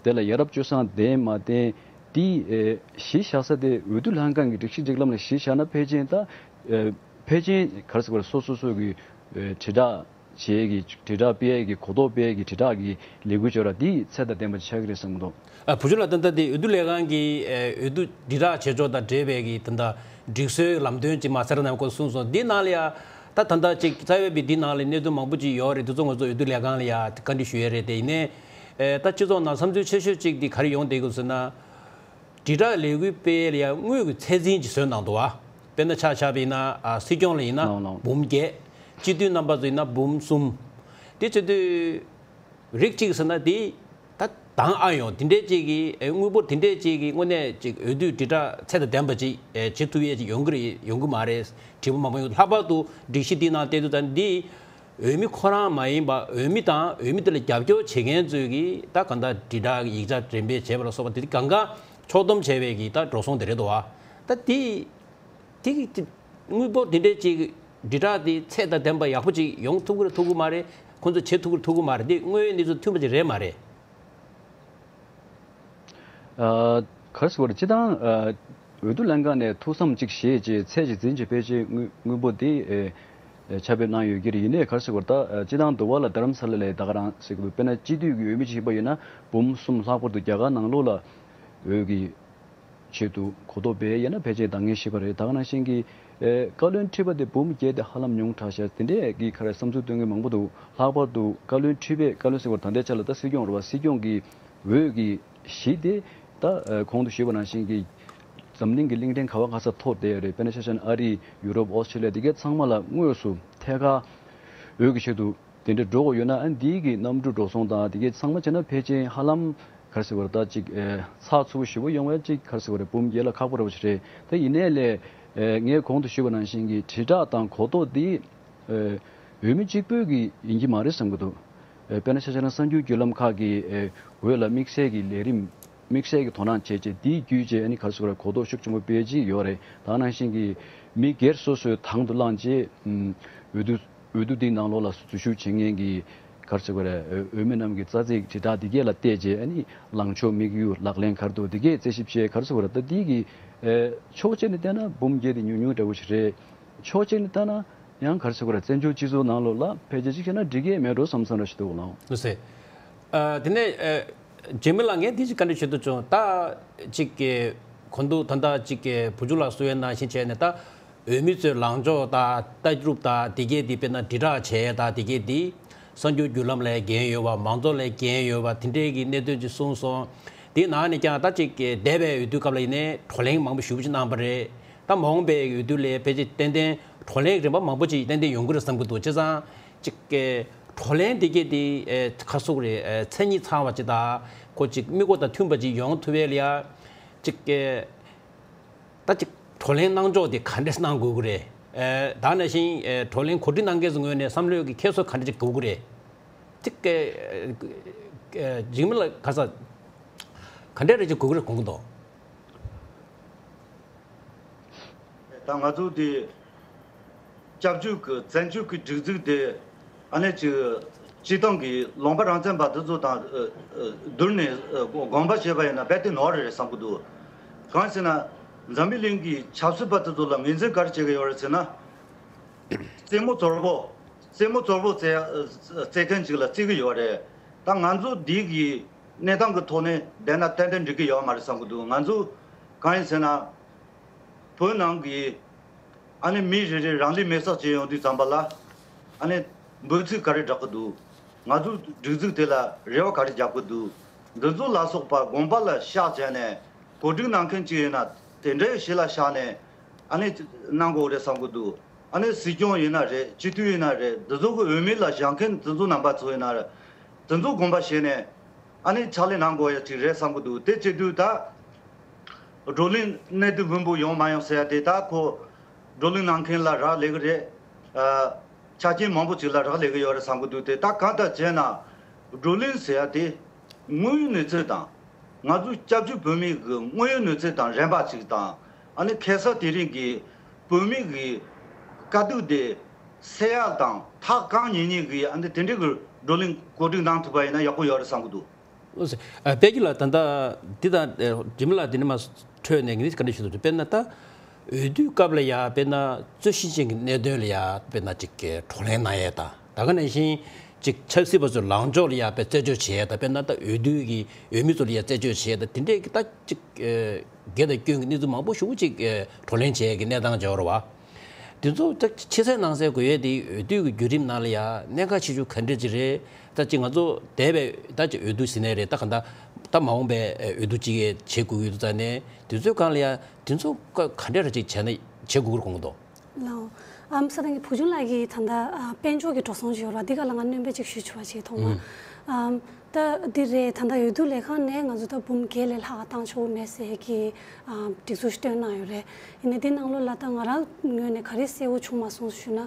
དེ་ལ་ཡ་རབས་སྤྱོད་བཟང་ལྡན་མ་ལྡན་དེ་ཨེ་གཞི་བཞག་ས་དེ་འོས་བསྡུ་ལྷན་ཁང་གི་སྒྲིག་གཞི་སྒྲིག་ལམ་ལ་གཞི་བཞག་ན་ཕལ་ཆེར་ད་ཨེ་ཕལ་ཆེར་ག་རེ་ཟེར་དགོས་རེད། སོ་སོ་སོ་གི་ཨེ་དྲིལ་བསྒྲགས་བྱེད་ཀྱི་དྲིལ་བསྒྲགས་སྤེལ་ཡས་ཀྱི་གོ་རྟོགས་སྤེལ་ཡས་ཀྱི་དྲིལ་བསྒྲགས་ཀྱི་ལས་འགུལ་ཅིག་ཡོད་ར་འདི་ཚད་དང་ལྡན་པ་ཆགས་ཀྱི་རེད་བསམ་གྱི་འདུག་ཨ་བུ་ཆུང་ལགས། ད་ལྟ་འདི་འོས་བསྡུ་ལས་ཁང་གི་ཨེ་འོས་བསྡུ་དྲིལ་བསྒྲགས་བྱེད་ཕྱོགས་དང་འབྲེལ་བའི་གི་ད་ལྟ་སྒྲིག་སྲོལ་ལམ་སྟོན་ཅིག་མ་ཟེར་ན་ཁོ་གསུངས་སོང་། འདི་ནང་ལ་ཡ་ད་ད་ལྟ་ཅིག་རྩ་བའི་བི་འདི་ནང་ལ་གནད་དོན་མང་པོ་ཅིག་ཡོད་རེད། འདི་ཚོ་ང་ཚོ་འོས་བསྡུ་ལས་ཁང་ལ་ཡ་བཀའ་འདྲི་ཞུ་ཡས་རེད། དེ་ཡིན་ནའི་ཨེ་ད་སྤྱི་ཚོགས་ནང་བསམ་ཚུལ་ཆེ་ཤོས་ཅིག་འདི་ག་རེ་ཡོང་བསྡད་ཀྱི་ཟེར་ན། དྲིལ་བསྒྲགས་ལས་འགུལ་སྤེལ་ཡ་དངུལ་གྱི་ཚད་འཛིན་ཅིག་བཟོས་གནང་འདུག་བ། དཔེར་ན་ཆ་བཞག་པ་ཡིན་ན་ཨ་སྲིད་སྐྱོང་ལ་ཡིན་ན་ལའང་ལའང་འབུམ་བརྒྱད། སྤྱི་འཐུས་རྣམ་པ་ཚོ་ཡིན་ན་འབུམ་གསུམ། དེ་བྱེད་དུས་རིགས་གཅིག་ཟེར་ན་དེ་ད་དང་ཨ་ཡོང་དེ་འདྲས་གཅིག་གི་ཨེ་དངུལ་འབོར་དེ་འདྲས་གཅིག་གི་དངོས་གནས་ཅིག་འོས་བསྡུ་དྲིལ་བསྒྲགས་ཚད་དང་ལྡན་པ་ཅིག་ཨེ་བྱེད་ཐུབ་ཡས་ཅིག་ཡོང་གི་རེད་ཡོང་གི་མ་རེད། དྲི་བ་མང་པོ་ཡོང་། ལྷག་པར་དུ་སྒྲིག་གཞི་འདིའི་ནང་བལྟས་དུས་ད་འདི་འོས་མི་ཁོ་རང་མ་ཡིན་པ་འོས་མི་དང་འོས་མི་དེ་ལ་རྒྱབ་སྐྱོར་བྱེད་མཁན་ཚོས་ཀྱིས་ད་གང་ལྟར་དྲིལ་བསྒྲགས་ཀྱི་ཡིག་ཆ་འགྲེམས་སྤེལ་བྱས་པ་ལ་སོགས་པ་དེ་གང་ག་ཕྱོགས་བསྡོམས་བྱས་པའི་གི་ད་འགྲོ་སོང་དེ་རེད་དོ། ད་དེ་དེ་གི་དངུལ་འབོར་དེ་འདྲས་ཅིག་དྲིལ་བསྒྲགས་དེ་ཚད་དང་ལྡན་པ་ཡག་པོ་ཅིག་ཡོང་ཐུབ་ཀྱི་རེད་ཐུབ་ཀྱི་མ་རེད། ཁོང་ཚོས་བྱེད་ཐུབ་ཀྱི་རེད་ཐུབ་ཀྱི་མ་རེད། དེ་དངོས་ཡོད་གནས་ཚུལ་མཐུན་པ་ཅིག་རེད་མ་རེད། ཨ་ག་རེ་ཟེར་དགོས་རེད། སྤྱིར་བཏང་ཨ་འོས་བསྡུ་ལྷན་ཁང་ནས་ཐུགས་བསམ་གཅིག་བཞེས་རྗེས་ཚད་གཅིག་འཛིན་གྱི་ཕལ་ཆེར་དངུལ་དངུལ་འབོར་དེ་ཨེ་ཁྱབ་སྤེལ་གནང་ཡོད་ཀྱི་རེད། ཡིན་ནའི་ག་རེ་ཟེར་དགོས་རེད། ད་ཨ་སྤྱིར་བཏང་འདུག་བ་ལ་རྡ་རམ་ས་ལ་ལས་ད་ག་རང་ཟེར་གྱི་འདུག་དཔེར་ན་སྤྱི་འཐུས་ཀྱི་འོས་མི་གཅིག་ཡིན་པ་ཡིན་ན་འབུམ་གསུམ་ལྷག་པར་དུ་རྒྱ་གར་ནང་ལོགས་ལ་འོས་ཀྱི་ཆེད་དུ་གོ་རྟོགས་སྤེལ་ཡས་ན་ཕལ་ཆེར་འདང་ངེས་ཤེས་པ་རེད། ད་ག་ནང་བཞིན་གྱི་ཨེ་བཀའ་བློན་ཁྲི་པ་དེ་འབུམ་བརྒྱད་དེ་ཧ་ལམ་ཉུང་དྲགས་ཤག་དེ་འདྲས་ཀྱི་ག་རེ་བསམ་ཚུལ་སྟོན་མཁན་མང་པོ་འདུག་ལྷག་པར་དུ་བཀའ་བློན་ཁྲི་པས་བཀའ་བློན་ཟེར་བར་ད་ལྟའི་ཆ་ལ་ད་སྲིད་སྐྱོང་རེད་བ། སྲིད་སྐྱོང་གི་འོས་ཀྱི་གཞི་དེ་ད་ཨེ་གོང་དུ་ཞུས་པ་ནང་བཞིན་གྱི་འཛམ་གླིང་གི་གླིང་ཕྲན་ག་བ་ག་ས་མཐོ་བསྡད་ཡོད་རེད། དཔེར་ན་ཆ་བཞག་ན་ཨ་རི་ཡུ་རོབ་ཨོ་སི་ཁྲེ་ལི་ཡ་དེ་གའི་ཚང་མ་ལ་དངོས་སུ་ཐད་ཀར་འོས་ཀྱི་ཆེད་དུ་དེ་འདྲ་འགྲོ་དགོས་ཡོད་ན་ཨ་འདིའི་གི་གནམ་གྲུ་འགྲོ་སོང་དང་དེ་གའི་ཚང་མ་བྱས་ན་ཕལ་ཆེར་ཧ་ལམ་ག་རེ་ཟེར་དགོས་རེད། ད་ཅིག་ཨེ་ཚགས་ཚུད་པོ་ཞེ་པོ་ཡོང་བ་ཅིག་ག་རེ་ཟེར་དགོས་རེད། འབུམ་བརྒྱད་ལ་ཁག་པོ་རེད་པ་ཞིག་རེད། ད་ཡིན་ནའི་ལས་ཨེ་ངས་གོང་དུ་ཞུས་པ་ནང་བཞིན་གྱི་དྲིལ་བསྒྲགས་དང་གོ་རྟོགས་འདི་ཨེ་འོས་མི་གཅིག་པོའི་གི་ཡིན་གྱི་མ་རེད་བསམ་གྱི་འདུག་ཨེ་དཔེར་ན་ཆ་བཞག་ན་གསར་འགྱུར་བརྒྱུད་ལམ་ཁག་གི་ཨེ་འོས་ལ་དམིགས་བསལ་གྱི་ལས་རིམ་དམིགས་བསལ་གྱི་དོ་སྣང་བྱས་རྗེས་འདིའི་བརྒྱུད་རྗེས་ཨ་ནི་ག་རེ་ཟེར་དགོས་རེད། གོ་རྟོགས་ཤུགས་ཆེན་པོ་སྤེལ་གྱི་ཡོད་རེད། ད་ནང་བཞིན་གྱི་མི་སྒེར་སོ་སོའི་དང་དུ་བླངས་རྗེས་ཨུམ་འོས་བསྡུ་འོས་བསྡུ་འདིའི་ནང་ལོགས་ལ་འཛུལ་ཞུགས་བྱེད་མཁན་གྱི་ག་རེ་ཟེར་དགོས་རེད། འོས་མི་རྣམས་ཀྱི་རྩ་ཚིག་དྲིལ་བསྒྲགས་འདི་གས་ལ་བལྟས་རྗེས་ཨ་ནི་ལངས་ཕྱོགས་དམིགས་ཡུལ་ལག་ལེན་ག་རེ་འདུག་འདི་གས་རྩད་ཞིབ་བྱས་ག་རེ་ཟེར་དགོས་རེད། ད་འདི་གི་ཨེ་ཕྱོགས་གཅིག་ནས་བལྟས་ན་འབུམ་བརྒྱད་དེ་ཉུང་ཉུང་འདྲ་བོ་ཞིག་རེད། ཕྱོགས་གཅིག་ནས་བལྟས་ན་ཡང་ག་རེ་ཟེར་དགོས་རེད། བཙན་བྱོལ་སྤྱི་ཚོགས་ནང་ལོགས་ལ་ཕལ་ཆེར་གཅིག་བྱས་ན་འགྲིག་གི་མེད་འགྲོ་བསམ་བསམ་འདྲ་ཞིག་འདུག་ལགས། ལགས་སེ། ཨ་དེ་ནས་ཨ་འཇིགས་མེད་ལགས་ངས་འདི་ཅིག་བཀའ་འདྲི་ཞུ་འདོད་བྱུང་། ད་ཅིག་གི་གོང་དུ་ད་ལྟ་ཅིག་གི་བུ་ཆུང་ལགས་གསུང་ཡས་ནང་བཞིན་བྱས་ནས་ད་འོས་མི་ཚོའི་ལངས་ཕྱོགས་དང་ལྟ་གྲུབ་དང་དེ་གས་འདི་དཔེར་ན་དྲིལ་བསྒྲགས་བྱས་དང་དེ་གས་འདི་གསར་འགྱུར་བརྒྱུད་ལམ་ལ་འགན་ཡོད་པ་མང་ཚོགས་ལ་འགན་ཡོད་པ་དེ་འདྲས་ཀྱི་གནད་དོན་ཅིག་གསུངས་སོང་། དེའི་ནང་ནས་ཀྱང་ད་ཅིག་གི་འདས་པའི་འོས་བསྡུ་སྐབས་ལ་ཡིན་ནའི་བགྲོ་གླེང་མང་པོ་ཞེ་པོ་ཅིག་གནང་པ་རེད། ད་མ་འོངས་པའི་འོས་བསྡུ་ལ་ཕལ་ཆེར་ཏན་ཏན་བགྲོ་གླེང་རིམ་པ་མང་པོ་ཅིག་ཏན་ཏན་ཡོང་གི་རེད་བསམ་གྱི་འདུག་བྱས་ཙང་ཅིག་གི་བགྲོ་གླེང་འདི་གས་དེ་ཨེ་ཁ་སོགས་རེད། ཨེ་མཚན་ཉིད་ཚང་བ་ཅིག་དང་ཁོ་ཅིག་དམིགས་ཡུལ་དང་མཐུན་པ་ཅིག་ཡོང་ཐུབ་ཡས་ལ་ཡ་ཅིག་གི་ད་ཅིག་བགྲོ་གླེང་གནང་ཕྱོགས་དེ་ག་འདྲས་གནང་དགོས་ཀྱི་རེད། ཨེ་ད་ནང་བཞིན་ཨེ་བགྲོ་གླེང་གོ་སྒྲིག་གནང་མཁན་ཚོའི་ངོས་ནས་བསམ་བློའི་གི་ཁྱད་གསོད་ག་འདྲས་ཅིག་དགོས་ཀྱི་རེད། ཅིག་གི་ཨེ་འཇིགས་མེད་ལགས་ག་ས་ག་འདྲས་རེ་ཅིག་དགོས་ཀྱི་རེད་དགོངས་ཀྱི་འདུག་ད་ང་ཚོ་དེ་སྐྱབས་བཅོལ་གྱི་བཙན་བྱོལ་གྱི་སྒྲིག་འཛུགས་དེ་ཨ་ནི་ཅིག་སྤྱི་བཏང་གི་ལུང་པ་རང་བཙན་པ་དེ་ཚོ་དང་ཨ་ཨ་བསྡུར་ནས་ཨ་དགོངས་པ་བཞེས་པ་ཡིན་ན་རྦད་དེ་ནོར་རེད་བསམ་གྱི་འདུག་གང་ཟེར་ན་འཛམ་བུ་གླིང་གི་ཆབ་སྲིད་པ་དེ་ཚོ་ལ་ངོས་འཛིན་ག་རེ་བྱེད་ཀྱི་ཡོད་རེད་ཟེར་ན། རྩེད་མོ་ཛོར་པོ། རྩེད་མོ་ཛོར་པོ་རྩེ་རྩེ་མཁན་ཅིག་ལ་བརྩི་གི་ཡོད་རེད། ད་ང་ཚོ་འདི་གི་གནས་སྟངས་ཀྱི་ཐོག་ནས་བསྡད་ན་ཏན་ཏན་འགྲིག་གི་ཡོད་མ་རེད་བསམ་གྱི་འདུག་ང་ཚོ་གང་ཡིན་ཟེར་ན། བོད་ནང་གི་ཨ་ནི་མི་རེ་རེ་རང་ལུས་མེར་སྲེག་བྱེད་ཡོང་དུས་ཙམ་པ་ལ་ཨ་ནི་འབོད་ཚིག་ག་རེ་བསྒྲག་གི་འདུག་ང་ཚོ་སྒྲིག་འཛུགས་དེ་ལ་རེ་བ་ག་རེ་རྒྱབ་གི་འདུག་འདི་ཚོ་ལ་སོགས་པ་དགོངས་པ་ལ་བཞག་བྱས་ནས་གོ་སྒྲིག་གནང་མཁན་ཅིག་ཡིན་ན་དེ་འདྲའི་གཞི་ལ་བཞག་ནས་ཨ་ནི་གནང་དགོས་རེད་བསམ་གི་འདུག་ཨ་ནི་སྲིད་སྐྱོང་ཡིན་ན་རེད། སྤྱི་འཐུས་ཡིན་ན་རེད། འདི་ཚོ་གི་འོས་མི་ལ་བཞེངས་མཁན་འདི་ཚོ་རྣམ་པ་ཚོ་ཡིན་ན་རེད། འདི་ཚོ་དགོངས་པ་བཞེས་ནས་ཨ་ནི་ཕྱག་ལས་གནང་དགོས་ཡ་ཅིག་རེད་བསམ་གི་འདུག་དེ་བྱེད་དུས་ད་བགྲོ་གླེང་གནད་དུ་སྨིན་པོ་ཡོང་མ་ཡོང་ཟེར་ཡ་དེ་ད་ཁོ་བགྲོ་གླེང་གནང་མཁན་ལ་རག་ལས་གི་རེད། ཨ་ཆ་རྐྱེན་མང་པོ་ཅིག་ལ་རག་ལས་གི་ཡོད་རེད་བསམ་གི་འདུག་དེ་ད་གང་ལྟར་བྱས་ན་བགྲོ་གླེང་ཟེར་ཡ་དེ་དངོས་ཡོད་གནས་ཚུལ་དང་ང་ཚོ་སྐྱབས་བཅོལ་བོད་མི་གི་དངོས་ཡོད་གནས་ཚུལ་དང་རན་པ་ཅིག་དང་ཨ་ནི་ཁ་སང་དེ་རིང་གི་བོད་མི་གི་དཀའ་སྡུག་དེ་སེལ་ཡ་དང་ཐག་གང་ཉེ་ཉེ་གི་ཨ་ནི་དེ་འདྲའི་གི་བགྲོ་གླེང་གོ་སྒྲིག་གནང་ཐུབ་པ་ཡིན་ན་ཡག་པོ་ཡོད་རེད་བསམ་གི་འདུག་ཨ་དཔལ་སྐྱིད་ལགས། ད་ལྟ་འདི་དང་ཨ་རྗེ་མི་ལགས་འདི་ནས་མར་འཕྲོས་ནས་ངས་བཀའ་འདྲི་ཞུ་འདོད་འདུག་དཔེར་ན་ད་འོས་བསྡུའི་སྐབས་ལ་ཡ་དཔེར་ན་རྩོད་གཞི་ཅན་གྱི་གནད་དོན་ལ་ཡ་དཔེར་ན་ཅིག་གི་བགྲོ་གླེང་གནང་ཡས་དང་ད་ག་ནང་བཞིན་ཅིག་ཆབ་སྲིད་པ་ཚོའི་ལངས་ཕྱོགས་ལ་ཡ་དཔེ་རྩད་གཅོད་བྱེད་ཡས་དང་དཔེར་ན་ད་འོས་བསྡུ་གི་འོས་མི་ཚོ་ལ་ཡ་རྩད་གཅོད་བྱེད་ཡས་དང་དེ་འདྲས་ཀྱི་ད་ཅིག་ཨ་སྒེར་དང་སྐྱོན་གྱི་གནས་ཚུལ་མང་པོ་ཞེ་པོ་ཅིག་ཨ་བགྲོ་གླེང་བྱེད་ཡས་ཀྱི་གནས་སྟངས་ཅིག་ཡོད་རེད་བ། དེ་ཚོ་ད་ཕྱི་གསལ་ནང་གསལ་དགོས་ཡས་དེ་འོས་བསྡུ་གི་བརྒྱུད་རིམ་ནང་ལ་ཡ་གནད་འགག་ཆེ་ཤོས་ག་འདྲས་ཅིག་རེད། ད་ཅིག་ང་ཚོ་འདས་པའི་ད་ཅིག་འོས་བསྡུ་ཟིན་ནས་རེད། ད་ག་ད་ད་མ་འོངས་པའི་འོས་བསྡུ་ཅིག་བྱེད་དགོས་ཀྱི་འདུག་ཙང་ནས་དེ་ཚོའི་སྒང་ལ་ཡ་དེ་ཚོ་ག་ག་འདྲས་ར་ཅིག་བྱས་ན་བྱེད་དགོས་ཀྱི་རེད་དགོངས་ཀྱི་འདུག་ལའོ། ཨམ་ས་དང་གི་བུ་ཆུང་ལགས་ཀྱིས་ད་ལྟ་ཨ་དཔལ་འབྱོར་གྱི་འགྲོ་སོང་ཅིག་ཡོད་རེད་བ། འདི་ག་ལ་ང་སྣོན་པ་ཅིག་ཞུ་ཆོག་པ་ཞིག་མཐོང་བ། ཨམ་ད་འདི་རེད། ད་ལྟ་འོས་བསྡུ་ལས་ཁང་ནས་ང་ཚོ་ད་འབུམ་བརྒྱད་ལས་ལྷག་བཏང་ཆོག་གི་མེད་ཟེར་གྱི་ཨ་སྒྲིག་འཛུགས་ཤིག་བཏོན་གནང་ཡོད་རེད། ཡིན་ནའི་འདི་ནང་ལོགས་ལ་ད་ང་རང་ངོས་ནས་ག་རེ་གསལ་བོ་བྱུང་མ་སོང་ཞུ་ན།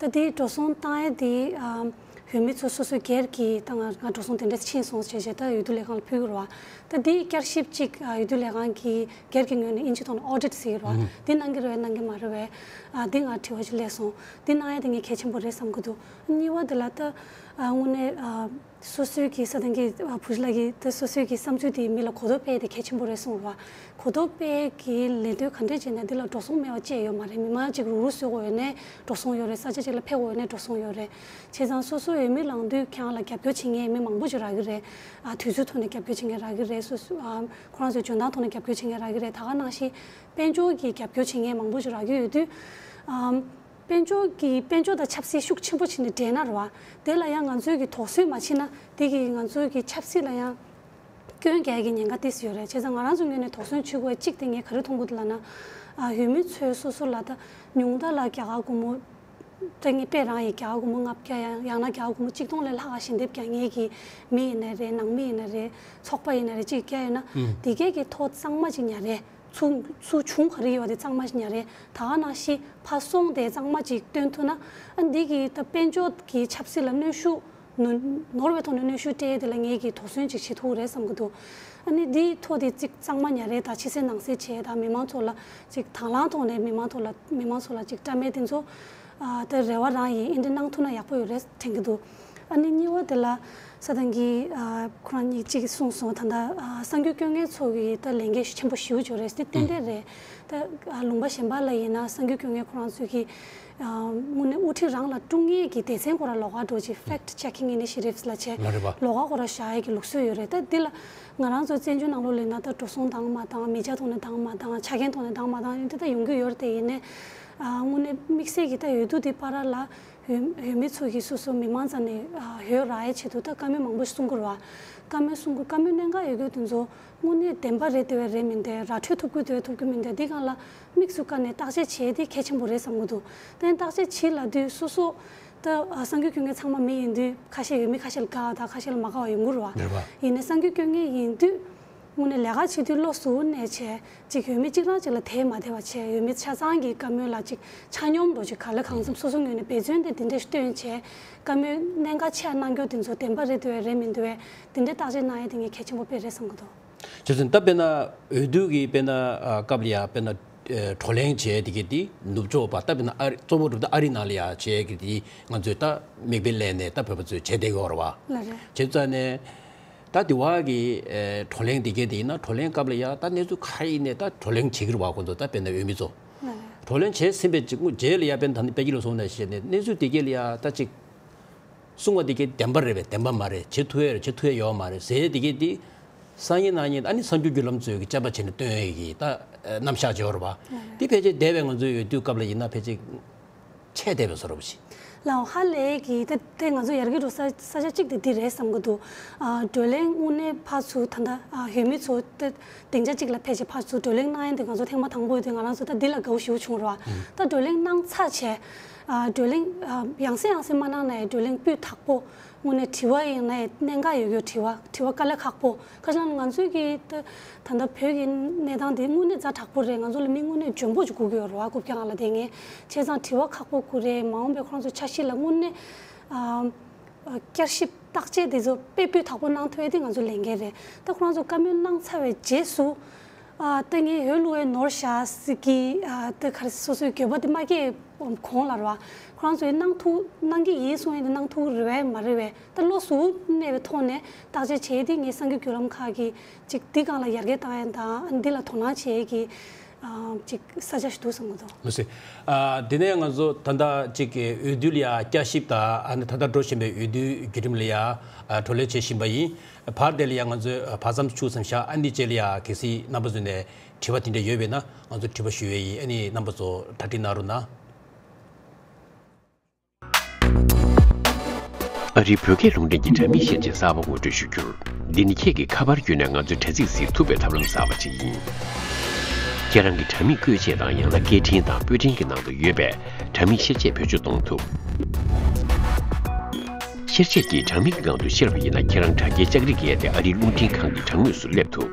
ད་འདི་འགྲོ་སོང་བཏང་ཡས་འདི་ཨ་འོས་མི་ཚོ་སོ་སོའི་སྒེར་གྱི་ད་ང་ང་འགྲོ་སོང་དེ་འདྲ་ཕྱིན་སོང་ཞེས་བྱས་ད་འོས་བསྡུ་ལས་ཁང་ལ་ཕུལ་གྱི་རེད་བ། ད་འདི་བསྐྱར་ཞིབ་ཅིག་ཨ་འོས་བསྡུ་ལས་ཁང་གི་སྒེར་གྱི་ངོས་ནས་ཨིན་ཇི་ཐོག་ནས་ཨོ་ཌིཊ་ཟེར་གྱི་རེད་བ། འདི་གནང་གི་རེད་པས་གནང་གི་མ་རེད་པས། ཨ་འདི་ང་དྲི་བ་ཞིག་སླེབས་སོང་། འདི་གནང་ཡས་དེ་ངས་གལ་ཆེན་པོ་རེད་བསམ་གྱི་འདུག་གཉིས་པ་དེ་ལ་ད་ཨ་དངོས་གནས་ཨ་སོ་སོའི་གི་ས་དང་གི་ཨ་བུ་ལགས་ཀྱི་ད་སོ་སོའི་གི་བསམ་ཚུལ་དེ་མི་ལ་གོ་རྟོགས་སྤེལ་དེ་གལ་ཆེན་པོ་རེད་གསུངས་རེད་བ། གོ་རྟོགས་སྤེལ་གྱི་ལས་དོན་ག་འདྲས་བྱས་ན་འདི་ལ་འགྲོ་སོང་སྨྲས་པ་བཅས་ཡོད་མ་རེད། མི་མང་ཅིག་རུག་རུག་བཟོ་དགོས་ཡོད་ནས་འགྲོ་སོང་ཡོད་རེད། ས་ཆ་ཅིག་ལ་ཕེབས་དགོས་ཡོད་ནས་འགྲོ་སོང་ཡོད་རེད། བྱས་ཙང་སོ་སོ་འོས་མི་ལངས་དུས་ཁྱེད་རང་ལ་རྒྱབ་སྐྱོར་བྱེད་མཁན་མི་མང་པོ་ཅིག་རག་གི་རེད། ཨ་དུས་ཚོད་ཐོག་ནས་རྒྱབ་སྐྱོར་བྱེད་མཁན་རག་གི་རེད། སོ་སོ་ཨ་ཁོ་རང་ཚོའི་འཇོན་ཐང་ཐོག་ནས་རྒྱབ་སྐྱོར་བྱེད་མཁན་རག་གི་རེད། ད་ག་ནང་བཞིན་དཔལ་འབྱོར་གྱི་རྒྱབ་སྐྱོར་བྱེད་མཁན་མང་པོ་ཅིག་རག་གི་ཡོད་དུས་ཨམ། དཔལ་འབྱོར་གྱི་དཔལ་འབྱོར་དང་ཆབ་སྲིད་ཤུགས་ཆེན་པོ་བྱས་ནས་འབྲེལ་ན་རེད་བ། དེ་ལ་ཡང་ང་ཚོས་ཀྱི་དོགས་ཟོན་མ་བྱས་ན་དེ་གིས་ང་ཚོའི་གི་ཆབ་སྲིད་ལ་ཡང་སྐྱོན་རྒྱག་གི་ཉེན་ཁ་ཏོག་ཙམ་ཡོད་རེད། བྱས་ཙང་ང་རང་ཚོའི་ངོས་ནས་དོགས་ཟོན་བྱེད་དགོས་གཅིག་དེ་ངས་ག་རེ་མཐོང་གི་འདུག་ལབ་ན། ཨ་འོས་མི་ཚོས་སོ་སོ་ལ་ད་ཉུང་མཐའ་ལ་རྒྱ་གར་སྒོར་མོ་ད་ངས་དཔེ་རང་ཡིན། རྒྱ་གར་སྒོར་མོ་ལྔ་བརྒྱ་ཡང་ཡང་ན་རྒྱ་གར་སྒོར་མོ་གཅིག་སྟོང་ལས་ལྷག་ག་ཞལ་འདེབས་རྒྱག་མཁན་གྱི་མི་ཡིན་ནའི་རེད། ནང་མི་ཡིན་ནའི་རེད། ཚོགས་པ་ཡིན་ནའི་རེད། གཅིག་བརྒྱབ་ཡོད་ན་ཨུམ། དེ་གས་ཀྱི་ཐོ་གཙང་མ་ཅིག་ཉར་རེད། ཚུར་ཚུར་བྱུང་ག་རེ་ཡོད་པ་དེ་གཙང་མ་ཞིག་ཉར་རེད། ད་ག་ནང་བཞིན་ཕར་སོང་སྟེ་གཙང་མ་ཅིག་སྟོན་ཐུབ་ན་ཨ་འདི་གི་ད་དཔལ་འབྱོར་གྱི་ཆབ་སྲིད་ལ་གནོན་ཤུགས་ནོར་ནོར་བའི་ཐོག་ནས་གནོན་ཤུགས་སྤྲད་དེ་ལ་ངེད་ཀྱིས་དོགས་ཟོན་ཅིག་བྱེད་ཐུབ་ཀྱི་རེད་བསམ་གྱི་འདུག་ཨ་ནི་འདིའི་ཐོག་དེ་ཅིག་གཙང་མ་ཉར་རེད། ད་ཕྱི་གསལ་ནང་གསལ་བྱས་ད་མི་མང་ཚོ་ལ་ཅིག་དང་བླངས་ཐོག་ནས་མི་མང་ཚོ་ལ་མི་མང་ཚོ་ལ་ཅིག་བཀྲམ་མེད་དེ་ཚོ་ཨ་ད་རེ་བ་རང་ཡིན། ཨིན་དེ་གནང་ཐུབ་ན་ཡག་པོ་ཡོད་རེད་དྲན་གྱི་འདུག་ཨ་ནི་གཉིས་པ་དེ་ལ་ས་དང་གི་ཨ་ཁོ་རང་གཉིས་གཅིག་གིས་གསུངས་སོང་། ད་ལྟ་ཨ་གསར་འགོད་སྐྱོན་ངན་ཚོ་གི་ད་ལས་འགན་ཆེན་པོ་ཞེ་པོ་ཅིག་རེད། དེ་ཏན་ཏན་རེད། ད་ཨ་ལུང་པ་གཞན་པ་ལ་ཡིན་ན་གསར་འགོད་སྐྱོན་ངན་ཁོ་རང་ཚོས་ཀྱི་ཨ་དངོས་གནས་དབུ་ཁྲིད་རང་ལ་དཀྲུག་མཁན་གྱི་སྡེ་ཚན་ཁོ་རང་ལོགས་ཀ་འགྲོ་ཅིག་fact checking initiatives ལབ་བྱས་ལ་རེད་པ། ལོགས་ཀ་ཁོ་རང་བཞག་ཡས་ཀྱི་ལུགས་སྲོལ་ཡོད་རེད། ད་འདི་ལ་ང་རང་ཚོ་བཙན་བྱོལ་ནང་ལོགས་ལ་ཡིན་ན་ད་འགྲོ་སོང་འདང་མ་བཏང་། མི་ཆ་ཐོག་ནས་འདང་མ་བཏང་། ཆ་རྐྱེན་ཐོག་ནས་འདང་མ་བཏང་། འདི་ད་ཡོང་གི་ཡོད་རེད། དེ་ཡིན་ནའི་ཨ་དངོས་གནས་དམིགས་བསལ་གྱི་ད་འོས་བསྡུ་འདི་བར་ལ་འོས་འོས་མི་ཚོ་གིས་སོ་སོ་མི་མང་རྩ་ནས་ཨ་འོས་རག་ཡའི་ཆེད་དུ་ད་བཀའ་མོལ་མང་པོ་ཞིག་གསུང་གི་རེད་བ། བཀའ་མོལ་གསུང་གི། བཀའ་མོལ་གནད་འགག་ཡོད་རྒྱུ་དེ་ཚོ་དངོས་གནས་བདེན་པ་རེད་འདོད་པ་རེད་མི་འདོད། ར་འཕྲོད་ཐུབ་ཀྱི་འདོད་ཐུབ་ཀྱི་མི་འདོད། འདི་སྒང་ལ་དམིགས་སུ་བཀར་ནས་བརྟག་དཔྱད་བྱེད་དེ་གལ་ཆེན་པོ་རེད་བསམ་གྱི་འདུག་དེ་བརྟག་དཔྱད་བྱེད་ལབ་དུས་སོ་སོ་ད་ཨ་གསར་འགོད་སྐྱོན་ངན་ཚང་མ་མི་ཡིན་དུས་ཁ་ཤས་འོས་མི་ཁ་ཤས་ལ་དགའ་བ་དང་ཁ་ཤས་ལ་མ་དགའ་བ་ཡོང་གི་རེད་བ། རེད་བ། ཡིན་ནའི་གསར་འགོད་སྐྱོན་ངན་ཡིན་དུས་དངོས་གནས་ལས་ཀ་བྱེད་དུས་བློ་གཟུ་བོ་གནས་བྱས། གཅིག་འོས་མི་གཅིག་རང་གཅིག་ལ་དེ་མ་བདེ་བ་བྱས། འོས་མི་ཆ་ཚང་གི་བཀའ་མོལ་ལ་གཅིག་ཆ་སྙོམས་འགྲོ་གཅིག་ག་ལེ་གང་འཚམ་སོ་སོ་ངོས་ནས་འབད་བརྩོན་དེ་འདི་འདྲ་ཞིག་བཏོན་བྱས། བཀའ་མོལ་གནད་འགག་ཆེ་བ་གནང་རྒྱུ་དེ་ཚོ་བདེན་པ་རེད་འདོད་པས་རེད་མི་འདོད་པས་འདི་འདྲའི་བརྟག་དཔྱད་གནང་ཡས་དེ་ངས་གལ་ཆེན་པོ་དཔེ་རེད་བསམ་གྱི་འདུག་བྱས་ཙང་ད་དཔེར་ན་འོས་བསྡུ་གི་དཔེར་ན་ཨ་སྐབས་ལ་ཡ་དཔེར་ན་ ཨེ་བགྲོ་གླེང་བྱས་དེ་གའི་དེ་ནུབ་ཕྱོགས་པ་ད་དཔེར་ན་ཨ་རི་གཙོ་བོ་གྲུབ་མཐའ་ཨ་རི་ནང་ལ་ཡ་བྱས་ཀྱི་དེ་ང་ཚོས་ད་མིག་དཔེ་ལེན་ནས་ད་བོད་པ་ཚོས་བྱས་བསྡད་ཀྱི་ཡོད་རེད་བ། ལགས་རེད། བྱས་ཙང་ནས་ད་དེ་བ་གི་ཨེ་བགྲོ་གླེང་དེ་གའི་དེ་ཡིན་ན་བགྲོ་གླེང་སྐབས་ལ་ཡ་ད་གནས་ཚུལ་ག་ཡིན་ནས་ད་བགྲོ་གླེང་བྱེད་ཀྱི་རེད་བ། ཁོང་ཚོ་ད་དཔེར་ན་འོས་མི་ཚོ་ལགས་རེད། བགྲོ་གླེང་བྱས་ཟིན་པའི་རྗེས་ལ་ཡ་དཔེར་ན་ད་ནི་དཔེ་སྐྱིད་ལ་སོང་ནས་བཤད་ནས་གནས་ཚུལ་དེ་གའི་ལ་ཡ་ད་ཅིག་གསུང་བ་དེ་གའི་བདེན་པ་རེད་པས། བདེན་པ་མ་རེད། བྱེད་ཐུབ་ཡས་རེད། བྱེད་ཐུབ་ཡས་ཡོད་མ་རེད་ཟེར་དེ་གའི་དེ་སང་ཉིན་གནངས་ཉིན་ཨ་ནི་གསར་འགྱུར་བརྒྱུད་ལམ་ཚོས་ཀྱི་དཔྱད་པ་བྱས་ནས་སྟོན་ཡས་ཀྱི་ད་རྣམ་གཞག་བྱས་ཡོད་རེད་པ། དེ་ཕལ་ཆེར་འདས་པའི་ང་ཚོའི་འོས་བསྡུ་སྐབས་ལ་ཡིན་ན་ཕལ་ཆེར་ཆད་བསྡད་པའི་བཟོ་འདྲ་པོ་ཞིག་ལའོ་ཧ་ལས་ཀྱི་ད་དེ་ང་ཚོ་ཡར་རྒྱས་འགྲོ་ས་ས་ཆ་གཅིག་དེ་འདི་རེད་བསམ་གྱི་འདུག་ཨ་བགྲོ་གླེང་དངོས་གནས་ཕར་ཚུར་ད་ལྟ་ཨ་འོས་མི་ཚོ་ད་སྡིངས་ཆ་གཅིག་ལ་ཕལ་ཆེར་ཕར་ཚུར་བགྲོ་གླེང་གནང་ཡས་དེ་ང་ཚོ་ཐེངས་མ་དང་པོ་དེ་ང་རང་ཚོ་ད་འདི་ལ་དགའ་བོ་ཞེ་པོ་བྱུང་རེད་བ། ད་བགྲོ་གླེང་གནང་ཚར་བྱས་ཨ་བགྲོ་གླེང་ཨ་ཡང་སེ་ཡང་སེ་མ་གནང་ན་ཡང་བགྲོ་གླེང་སྤུས་དག་པོ་དངོས་གནས་དྲི་བ་ཡིན་ན་ཡང་གནད་འགག་ཡོད་ཡོད་དྲི་བ་དྲི་བ་དཀའ་ལས་ཁག་པོ་ཁ་སང་ང་ཚོའི་གི་ད་ད་ལྟ་བོད་ཀྱི་གནས་སྟངས་དེ་དངོས་གནས་ཛ་དྲག་པོ་རེད། ང་ཚོ་ལ་མི་དངོས་གནས་འཇོན་པོ་ཅིག་དགོས་ཀྱི་ཡོད་རེད་བ། རྐུབ་བཀྱག་ལ་བསྡད་མཁན་བྱས་ཙང་དྲི་བ་ཁག་པོ་དགོས་རེད། མ་འོངས་པའི་ཁོ་རང་ཚོ་འཆར་གཞི་ལ་དངོས་གནས་ཨ། བསྐྱར་ཞིབ་བརྟག་དཔྱད་དེ་ཚོ་དཔེ་སྤུས་དག་པོ་གནང་ཐུབ་ཡས་དེ་ང་ཚོ་ལས་འགན་རེད། ད་ཁོ་རང་ཚོ་བཀའ་མོལ་གནང་ཚར་བའི་རྗེས་སུ། ཨ་ད་ངས་འོས་བླུག་ཡས་ནོར་བཞག་ཟེར་གི་ཨ་ད་ག་རེ་སོ་སོའི་འགྱོད་པ་དེ་མ་སྐྱེས་གོང་ལ་རེད་བ། ཁོ་རང་ཚོས་གནང་ཐུབ་གནང་གི་ཡིན་གསུང་ཡས་དེ་གནང་ཐུབ་རེད་བས་མ་རེད་བས། ད་བློ་གཟུ་བོ་གནས་པའི་ཐོག་ནས་བརྟག་དཔྱད་བྱས་ཏེ་ངས་གསར་འགྱུར་བརྒྱུད་ལམ་ཁག་གི་ཅིག་འདི་སྒང་ལ་ཡར་རྒྱས་བཏང་ཡས་དང་འདི་ལ་དོ་སྣང་བྱེད་ཡས་ཀྱི། ཨ་ཅིག་ས་ཆ་ཞིག་འདུག་བསམ་གྱི་འདུག་མི་སྲིད། ཨ་དེ་ནས་ང་ཚོ་ད་ལྟ་ཅིག་འོས་བསྡུ་ལ་ཡ་བསྐྱར་ཞིབ་དང་ཨ་ནི་ད་ལྟ་འགྲོ་བཞིན་པའི་འོས་བསྡུའི་བརྒྱུད་རིམ་ལ་ཡ་ཨ་བགྲོ་གླེང་བྱེད་བཞིན་པ་ཡིན། བར་དེ་ལ་ཡ་ང་ཚོས་བར་མཚམས་ཆུ་ཙམ་བཞག་ཨ་ནི་རྗེས་ལ་ཡ་གལ་སྲིད་རྣམ་པ་ཚོ་ནས་དྲི་བ་དེ་འདྲ་ཡོད་པས་ན་ང་ཚོ་དྲི་བ་ཞུ་ཡས་ཡིན། ཨ་ནི་རྣམ་པ་ཚོ་གྲ་སྒྲིག་གནང་རོགས་གནང་། ཨ་རིའི་བོད་སྐད་རླུང་འཕྲིན་གྱི་དྲ་མིག་ཤེར་ཆས་གསར་པ་ངོ་སྤྲོད་ཞུ་རྒྱུར། འདི་ནི་ཁྱེད་ཀྱིས་ཁ་པར་བརྒྱུད་ནས་ང་ཚོའི་དྲ་ཚིགས་གཟིགས་ཐུབ་པའི་ཐབས་ལམ་གསར་པ་ཅིག་ཡིན། ཁྱེད་རང་གི་དྲ་མིག་བཀོལ་ཆས་དང་ཡང་ན་སྐད་འཕྲིན་དང་པོད་འཕྲིན་གྱི་ནང་དུ་ཡོད་པའི་དྲ་མིག་ཤེར་ཆས་བེད་སྤྱོད་གཏོང་ཐུབ། ཤེར་ཆས་ཀྱིས་དྲ་མིག་གི་སྒང་དུ་ཤར་བ་ཡིན་ན་ཁྱེད་རང་དྲ་རྒྱའི་ལྕགས་རིགས་བརྒལ་ཏེ་ཨ་རིའི་རླུང་འཕྲིན་ཁང་གི་དྲ་ངོས་སུ་སླེབས་ཐུབ།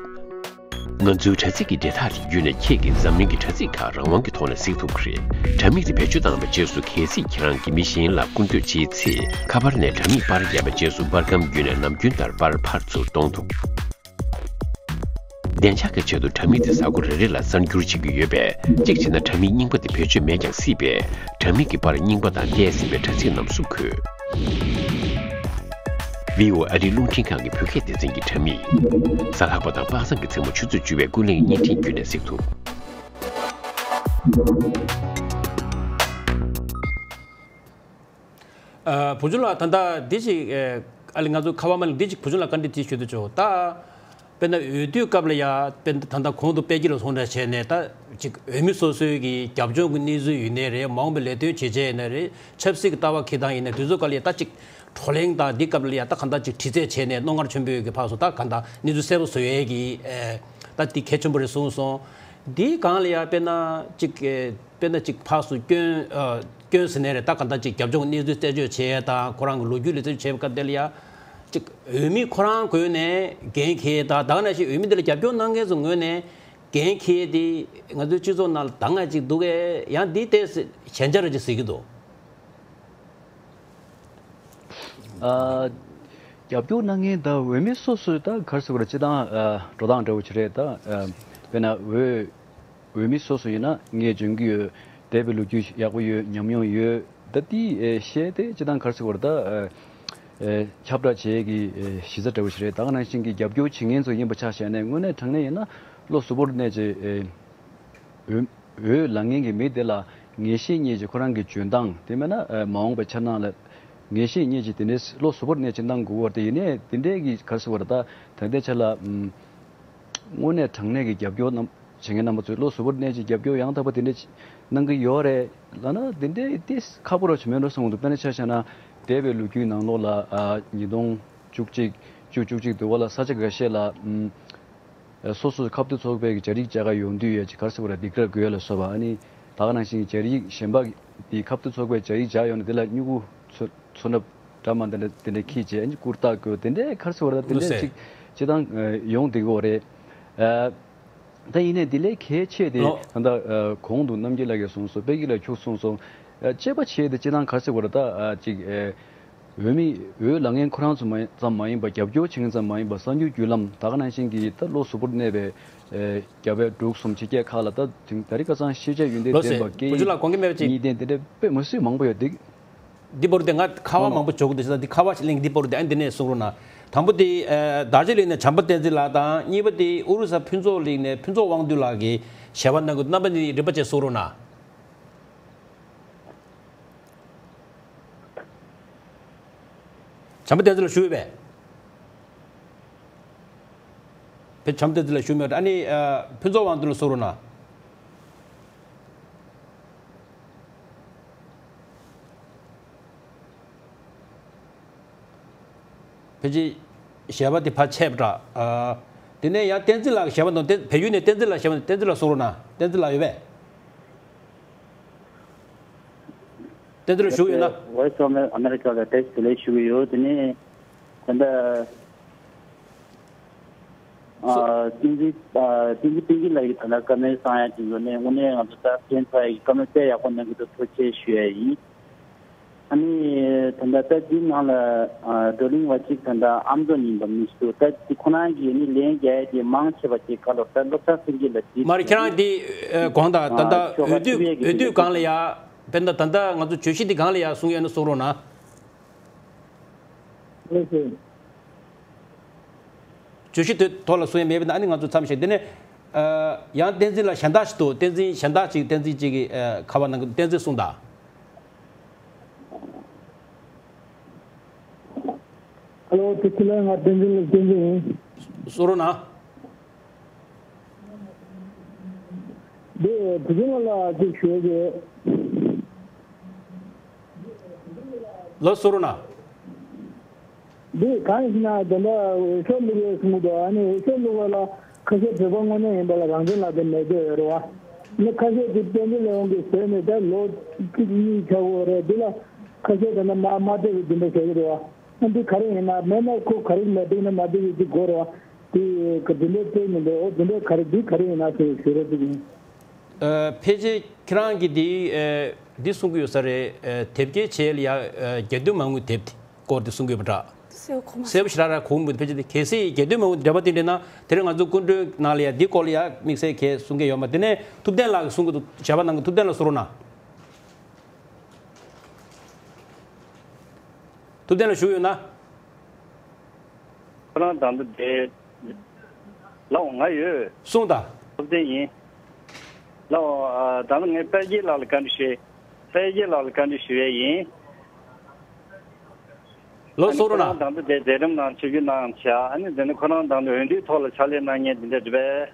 ང་ཚོའི་དྲ་ཚིགས་ཀྱི་འབྲེལ་ཐག་དེ་བརྒྱུད་ནས་ཁྱེད་ཀྱིས་འཛམ་གླིང་གི་དྲ་ཚིགས་ཁག་རང་དབང་གི་ཐོག་ནས་གཟིགས་ཐུབ་ཀྱི་རེད། དྲ་མིག་དེ་བེད་སྤྱོད་བཏང་བའི་རྗེས་སུ་གལ་སྲིད་ཁྱེད་རང་གིས་མི་གཞན་ལ་སྐུར་སྐྱོད་བྱེད་ཚེ། ཁ་པར་ནས་དྲ་མིག་པར་བརྒྱབ་པའི་རྗེས་སུ་པར་སྒམ་བརྒྱུད་ནས་ནམ་རྒྱུན་ལྟར་པར་ཕར་ཚུར་གཏོང་ཐུབ། བདེ་འཇགས་ཀྱི་ཆེད་དུ་དྲ་མིག་དེ་གཟའ་འཁོར་རེ་རེ་ལ་གསར་འགྱུར་བྱེད་ཀྱི་ཡོད་པས། གཅིག་བྱས་ན་དྲ་མིག་རྙིང་པ་དེ་བེད་སྤྱོད་མེད་ཀྱང་སྲིད་པས། དྲ་མིག་གི་པར་རྙིང་པ་དང་འདས་ཟིན་པའི་དྲ་ཚིགས་རྣམས་སུ་འཁོད། བྷི་ཨོ་ཨེ་ཨ་རིའི་རླུང་འཕྲིན་ཁང་གི་བོད་སྐད་སྡེ་ཚན་གྱི་དྲ་མིག་གཟའ་ལྷག་པ་དང་པ་སངས་ཀྱི་མཚན་མོ་ཆུ་ཚོད་བཅུ་པའི་ཀུན་གླེང་བརྙན་འཕྲིན་བརྒྱུད་ནས་གཟིགས་ཐུབ། ཨ་བུ་ཆུང་ལགས། ད་ལྟ་འདི་ཞིག་ཨ་ལེ་ང་ཚོ་ཁ་བ་མ་ལེ་འདི་ཞིག་བུ་ཆུང་ལགས་བཀའ་འདྲི་དེ་ཞུ་འདོད་བྱུང་། ད་དཔེར་ན་འོས་བསྡུའི་སྐབས་ལ་ཡ་དཔེར་ན་ད་ལྟ་གོང་དུ་དཔལ་སྐྱིད་ལ་སོང་འདྲ་བྱས་ནས་ད་ཅིག་འོས་མི་སོ་སོའི་གི་རྒྱབ་ལྗོངས་ཀྱི་གནས་ཚུལ་ཡིན་ནའི་རེད། མ་འོངས་པའི་ལས་དོན་བྱེད་ཆེད་ཡིན་ནའི་རེད། ཆབ་སྲིད་ཀྱི་ལྟ་བ་འཁྱེར་སྟངས་ཡིན་ནའི་དེ་ཚོ་སྐབས་ལ་ཡ་ད་ཅིག་བགྲོ་གླེང་དང་འདི་སྐབས་ལ་ཡ་ད་གང་ལྟར་ཅིག་དྲི་རྩད་བྱས་ནས་རྣོ་ངར་ཆེན་པོས་ཀྱི་ཕར་སོང་ད་གང་ལྟར་གནས་ཚུལ་གསལ་པོ་བཟོ་ཡས་ཀྱི་ཨེ་ད་འདི་གལ་ཆེན་པོ་རེད་གསུངས་སོང་། འདིའི་སྒང་ལ་ཡ་དཔེར་ན་ཅིག་ཨེ་དཔེར་ན་ཅིག་ཕར་སོང་སྐྱོན་ཨ་སྐྱོན་ཟེར་ནའི་རེད། ད་གང་ལྟར་ཅིག་རྒྱབ་ལྗོངས་གནས་ཚུལ་རྩད་གཅོད་བྱས་དང་ཁོ་རང་གི་ལོ་རྒྱུས་ལ་རྩད་གཅོད་བྱས་པའི་སྐབས་དེ་ལ་ཡ་ཅིག་འོས་མི་ཁོ་རང་ངོས་ནས་འགན་འཁྱེར་དང་ད་ག་ནང་བཞིན་འོས་མི་འདི་ལ་རྒྱབ་སྐྱོར་གནང་མཁན་ཚོ་ངོས་ནས་འགན་འཁྱེར་ཏེ་ང་ཚོའི་སྤྱི་ཚོགས་ནང་ལ་ད་ག་ཅིག་འདུག་གས། ཡང་འདི་ལྟས་ཞན་ཆ་རེ་ཅིག་གཟིགས་ཀྱི་འདུག་ཨ། རྒྱབ་སྐྱོར་གནང་མཁན་དང་འོས་མི་སོ་སོས་ད་ག་རེ་ཟེར་དགོས་རེད། སྤྱིར་བཏང་ཨ་འགྲོ་སྟངས་འདྲ་བོ་ཅིག་རེད། ད་ཨ་དཔེར་ན་འོས་འོས་མི་སོ་སོ་ཡིན་ན་ངས་འཇོན་གྱི་ཡོད། འདས་པའི་ལོ་རྒྱུས་ཡག་པོ་ཡོད། ཉམས་མྱོང་ཡོད། ད་དེ་ཨེ་བཤད་དེ་སྤྱིར་བཏང་ག་རེ་ཟེར་དགོས་རེད། ད་ཨ་ཨེ་ཁྱབ་བསྒྲགས་བྱེད་ཀྱི་ཨེ་གཞི་རྩ་འདྲ་བོ་ཞིག་རེད། ད་ག་ནང་བཞིན་གྱི་རྒྱབ་སྐྱོར་བྱེད་མཁན་ཚོ་ཡིན་པ་ཆ་བཞག་ནས་དངོས་གནས་དྲང་གནས་ཡིན་ན་བློ་གཟུ་བོར་གནས་བྱས་ཨེ་འོས་འོས་ལེན་མཁན་གྱི་མི་དེ་ལ་ངེས་ཤེས་རྙེད་བྱས་ཁོ་རང་གི་འཇོན་ཐང་དེ་མིན་ན་ཨེ་མ་འོངས་པའི་འཆར་སྣང་ལ་ངེས་ཤེས་རྙེད་བྱས་དེ་འདྲའི་བློ་གཟུ་བོར་གནས་བྱས་གནང་དགོས་པ་དེ་ཡིན་ནའི་དེ་འདྲའི་གི་ག་རེ་ཟེར་དགོས་རེད། ད་ད་ལྟའི་ཆ་ལ་ཨམ། དངོས་གནས་དྲང་གནས་ཀྱི་རྒྱབ་སྐྱོར་གནང་བྱེད་མཁན་རྣམ་པ་ཚོས་བློ་གཟུ་བོར་གནས་ཀྱི་རྒྱབ་སྐྱོར་ཡང་དག་པ་དེ་འདྲ་གནང་གི་ཡོད་རེད་ལབ་ན་དེ་འདྲའི་ཏིས་ཁག་པོ་ར་ཆུ་མེད་འགྲོ་སོང་འདུག་དཔེར་ན་ཆ་བཞག་ན་འདས་པའི་ལོ་རྒྱུས་ནང་ལོགས་ལ་ཨ་ཉིས་སྟོང་བཅུ་གཅིག་བཅུ་བཅུ་གཅིག་དུས་འཁོར་ལ་ས་ཆ་འགའ་ཤས་ལ་ཨམ་སོ་སོའི་ཁ་གཏད་ཚོགས་པའི་གི་བྱ་རིགས་བྱ་དགའ་ཡོང་དུས་ཡ་ཅིག་ག་རེ་ཟེར་དགོས་རེད། སྡིགས་ར་དགོས་ལ་སོགས་པ་ཨ་ནི་ད་ག་ནང་བཞིན་བྱ་རིགས་གཞན་པ་དེ་ཁ་གཏད་ཚོགས་པའི་བྱ་རིགས་བྱ་ཡོང་ནས་དེ་ལ་སྨྱུ་གུ་ཚོ་ཚོ་ནབ་འདྲ་མ་འདི་འདྲ་དེ་འདྲ་ཁྱེར་བྱས་ཨ་ནི་སྐུར་རྟགས་བཀོད་དེ་འདྲའི་ག་རེ་ཟེར་དགོས་རེད། དེ་འདྲའི་ལུས་ཅིག་སྤྱི་བཏང་ཡོང་བསྡད་ཀྱི་ཡོད་རེད། ད་ཡིན་ནའི་འདི་ལས་གལ་ཆེ་དེ་ལོ། ད་ལྟ་གོང་དུ་རྣམ་རྒྱལ་ལགས་ཀྱིས་གསུངས་སོང་། དཔལ་སྐྱིད་ལགས་ཁྱོད་གསུངས་སོང་། དཔྱད་པ་བྱས་ཏེ་སྤྱི་བཏང་ག་རེ་ཟེར་དགོས་རེད། ད་ཅིག་ འོས་མི་འོས་ལངས་མཁན་ཁོ་རང་ཚོ་མ་ཙམ་མ་ཡིན་པར་རྒྱབ་སྐྱོར་བྱེད་མཁན་ཙམ་མ་ཡིན་པར་གསར་འགྱུར་བརྒྱུད་ལམ་ད་ག་ནང་བཞིན་གྱི་ད་བློ་གཟུ་བོར་གནས་པའི་ཨེ་རྒྱ་བལ་འབྲུག་གསུམ་ཕྱི་རྒྱལ་ཁག་ལ་ད་དེང་ད་རེས་ཁ་སང་ཤེས་བྱ་ཡོན་ཏན་ལགས་སོ། ལྡན་པ་སྐད་བུ་ཆུ་ཡིག་ལགས་དགོངས་འགལ་མེད་པ་ཅིག་གཉིས་ལྡན་དེ་འདྲ་དཔེ་མི་སྲིད་མང་པོ་ཡོད་འདུག་འདི་བར་དུ་ང་ཁ་པར་མང་པོ་འཇོག་གི་འདུག་ཟེར་ན། འདི་ཁ་པར་ཞིག་ལེན་གྱི། འདི་བར་དུ་ཨ་འདི་ནས་གསུང་རོགས་གནང་། དང་པོ་དེ་ཨ་རྡོ་རྗེ་གླིང་ནས་བྱམས་པ་བསྟན་འཛིན་ལགས་དང་། གཉིས་པ་དེ་ཨོ་རི་ས་ཕུན་ཚོགས་གླིང་ནས་ཕུན་ཚོགས་དབང་འདུས་ལགས་ཀྱིས་ཞལ་པར་གནང་གི། རྣམ་པ་གཉིས་རིམ་པ་བྱས་གསུང་རོགས་གནང་། བྱམས་པ་བསྟན་འཛིན་ལགས་ཞུ་ཡོད་པས། བྱམས་པ་བསྟན་འཛིན་ལགས་ཞུ་མེད། ཨ་ནི་ཨ་ཕུན་ཚོགས་དབང་འདུས་ལགས་གསུང་རོགས་གནང་། ཕལ་ཆེར་ཞལ་པར་དེ་ཕར་ཆད་པ་འདྲ། ཨ་དེ་ནས་ཡང་བསྟན་འཛིན་ལགས་ཞལ་པར་འདུག་བལ་ཡུལ་ནས་བསྟན་འཛིན་ལགས་ཞལ་པར། བསྟན་འཛིན་ལགས་གསུང་རོགས་གནང་། བསྟན་འཛིན་ལགས་ཡོད་པས། བསྟན་འཛིན་ལགས་ཞུ་ཡོད་ན། Voice of America ལ་བཀྲ་ཤིས་བདེ་ལེགས་ཞུ་གི་ཡོད། དེ་ནས་ད་ལྟ་ཨ་བསྟན་འཛིན་ཨ་བསྟན་འཛིན་བསྟན་འཛིན་ལགས་ཀྱིས་ད་ལྟ་བཀའ་མོལ་གསུང་ཡ་དེ་ཚོ་ནས་དངོས་གནས་ང་ཚོ་ད་ཕན་ཚུན་ཡི་བཀའ་མོལ་དཔེ་ཡག་པོ་གནང་གི་འདུག་ཐུགས་རྗེ་ཆེ་ཞུ་ཡ་ཡིན། ཨ་ནི་ད་ལྟ་ད་འདི་ནང་ལ་ཨ་བགྲོ་གླེང་བ་གཅིག་ད་ལྟ་ཨ་མདོ་ཡིན་པ་མི་ཤེས་འདུག་ད་འདི་ཁོ་རང་གིས་ནི་ལན་རྒྱག་ཡ་དེ་མང་ཆེ་བ་ཅིག་ག་ལོར་ད་སློབ་གྲྭ་ཚན་རིག་ལ་དེ་མ་རེད། ཁྱེད་རང་འདི་ཨ་དགོངས་དག་ད་ལྟ་ཨ་ཆོ་ག་འོས་བསྡུ་ཆོ་ག་གི་འོས་བསྡུ་སྒང་ལ་ཡ། དཔེར་ན་ད་ལྟ་ང་ཚོ་བརྗོད་གཞི་འདི་སྒང་ལ་ཡ་གསུང་ཡ་ན་གསུང་རོགས་གནང་། ལགས་སོ། བརྗོད་གཞི་དེ་ཐོག་ལ་གསུང་ཡ་མེད་པ་ན་ཨ་ནི་ང་ཚོ་མཚམས་བཞག་དེ་ནས་ཨ་ཡང་བསྟན་འཛིན་ལགས་གཞན་དག་ཞིག་འདུག་བསྟན་འཛིན་གཞན་དག་ཅིག་བསྟན་འཛིན་ཅིག་གིས་ཨ་ཁ་པར་གནང་གི། བསྟན་འཛིན་གསུངས་དང་། ཧ་ལོ། བདེ་སྐྱིད་ལགས། ང་བསྟན་འཛིན་ལགས། བསྟན་འཛིན་ཡིན། གསུང་རོགས་གནང་། འདི་བུ་ཆུང་ལགས་ལ་ཅིག་ཞུ་རྒྱུ། ལགས་སོ། གསུང་རོགས་གནང་། འདི་གང་ཡིན་ཟེར་ན་ད་ལྟ་འོས་ཤོག་བླུགས་ཡོད་གསུང་གི་འདུག་ཨ་ནི་འོས་ཤོག་བླུགས་པ་ལ་ཁ་ཤས་བོད་པ་དངོས་གནས་ཡིན་པ་ལ་རང་དོན་ལ་དེ་མེད་འདོད་ཡོད་རེད་བ། ཨ་ནི་ཁ་ཤས་ཀྱིས་བསྟན་འཛིན་ལས་དབང་གིས་བཟོས་ནས་ད་ལོ་གཅིག་གཉིས་ཆགས་ཡོད་རེད། འདི་ལ་ཁ་ཤས་ད་ལྟ་མ་མ་བསྡད་པའི་འདི་འདྲ་བྱེད་ཀྱི་རེད་བ། ཨ་འདི་ག་རེ་ཡིན་ན། མེད་ན་ཁོ་ག་རེ་མེད་འདུག་ན་མ་བསྡད་པའི་འདི་དགོས་རེད་བ། དེ་ག་འདི་འདྲའི་བལྟས་མི་འདུག་འོ་འདི་འདྲའི་ག་རེ་འདི་ག་རེ་ཡིན་ན་ཟེར་ཞུ་རོགས་ཅིག་ཡིན། ཨ་ཕལ་ཆེར་ཁྱེད་རང་གིས་འདི་ཨ་འདི་གསུང་གི་ཡོད་ས་རེད། ཨ་དེབ་སྐྱེལ་བྱས་ལ་ཡ་ཨ་རྒྱལ་དོན་མ་དངུལ་དེབ་དེ་སྐོར་དེ་གསུང་གི་ཡོད་པ་འདྲ། གསལ་པོ་གོ་མ་གསལ་པོ་ཞེ་དྲག་ར་གོ་མི་འདུག་ཕལ་ཆེར་དེ་གལ་སྲིད་རྒྱལ་དོན་མ་དངུལ་འབྲེལ་བ་དེ་འདྲ་ན་དེ་རིང་ང་ཚོ་སྐུ་མགྲོན་ནང་ལ་ཡ་འདི་སྐོར་ལ་ཡ་དམིགས་བསལ་གས་གསུང་གི་ཡོད་མ། དེ་ནས་ཐུབ་བསྟན་ལགས་གསུང་གི་འདུག་ཞལ་པར་གནང་གི། ཐུབ་བསྟན་ལགས་གསུང་རོགས་གནང་། ཐུབ་བསྟན་ལགས་བཞུགས་ཡོད་ན། ཁོ་རང་དང་དུ་བསྡད། ལགས་འོང་། ང་ཡོད། གསུངས་དང་། ཐུབ་བསྟན་ཡིན། ལགས་འོང་། ཨ་ད་ནི་ངས་དཔལ་དགྱེས་ལགས་ལ་བཀའ་འདྲི་ཞུ། དཔལ་དགྱེས་ལགས་ལ་བཀའ་འདྲི་ཞུ་ཡས་ཡིན། ལགས་གསུང་རོགས་གནང་། ཨ་ནི་ཁོ་རང་དང་དུ་བསྡད་མཛད་རིམ་ནང་ཆིབས་བསྒྱུར་གནང་བྱ། ཨ་ནི་དེ་ནི་ཁོ་རང་དང་དུ་འོས་བསྡུའི་ཐོག་ལ་ཕྱག་ལས་གནང་མཁན་དེ་འདྲ་རེད་པས།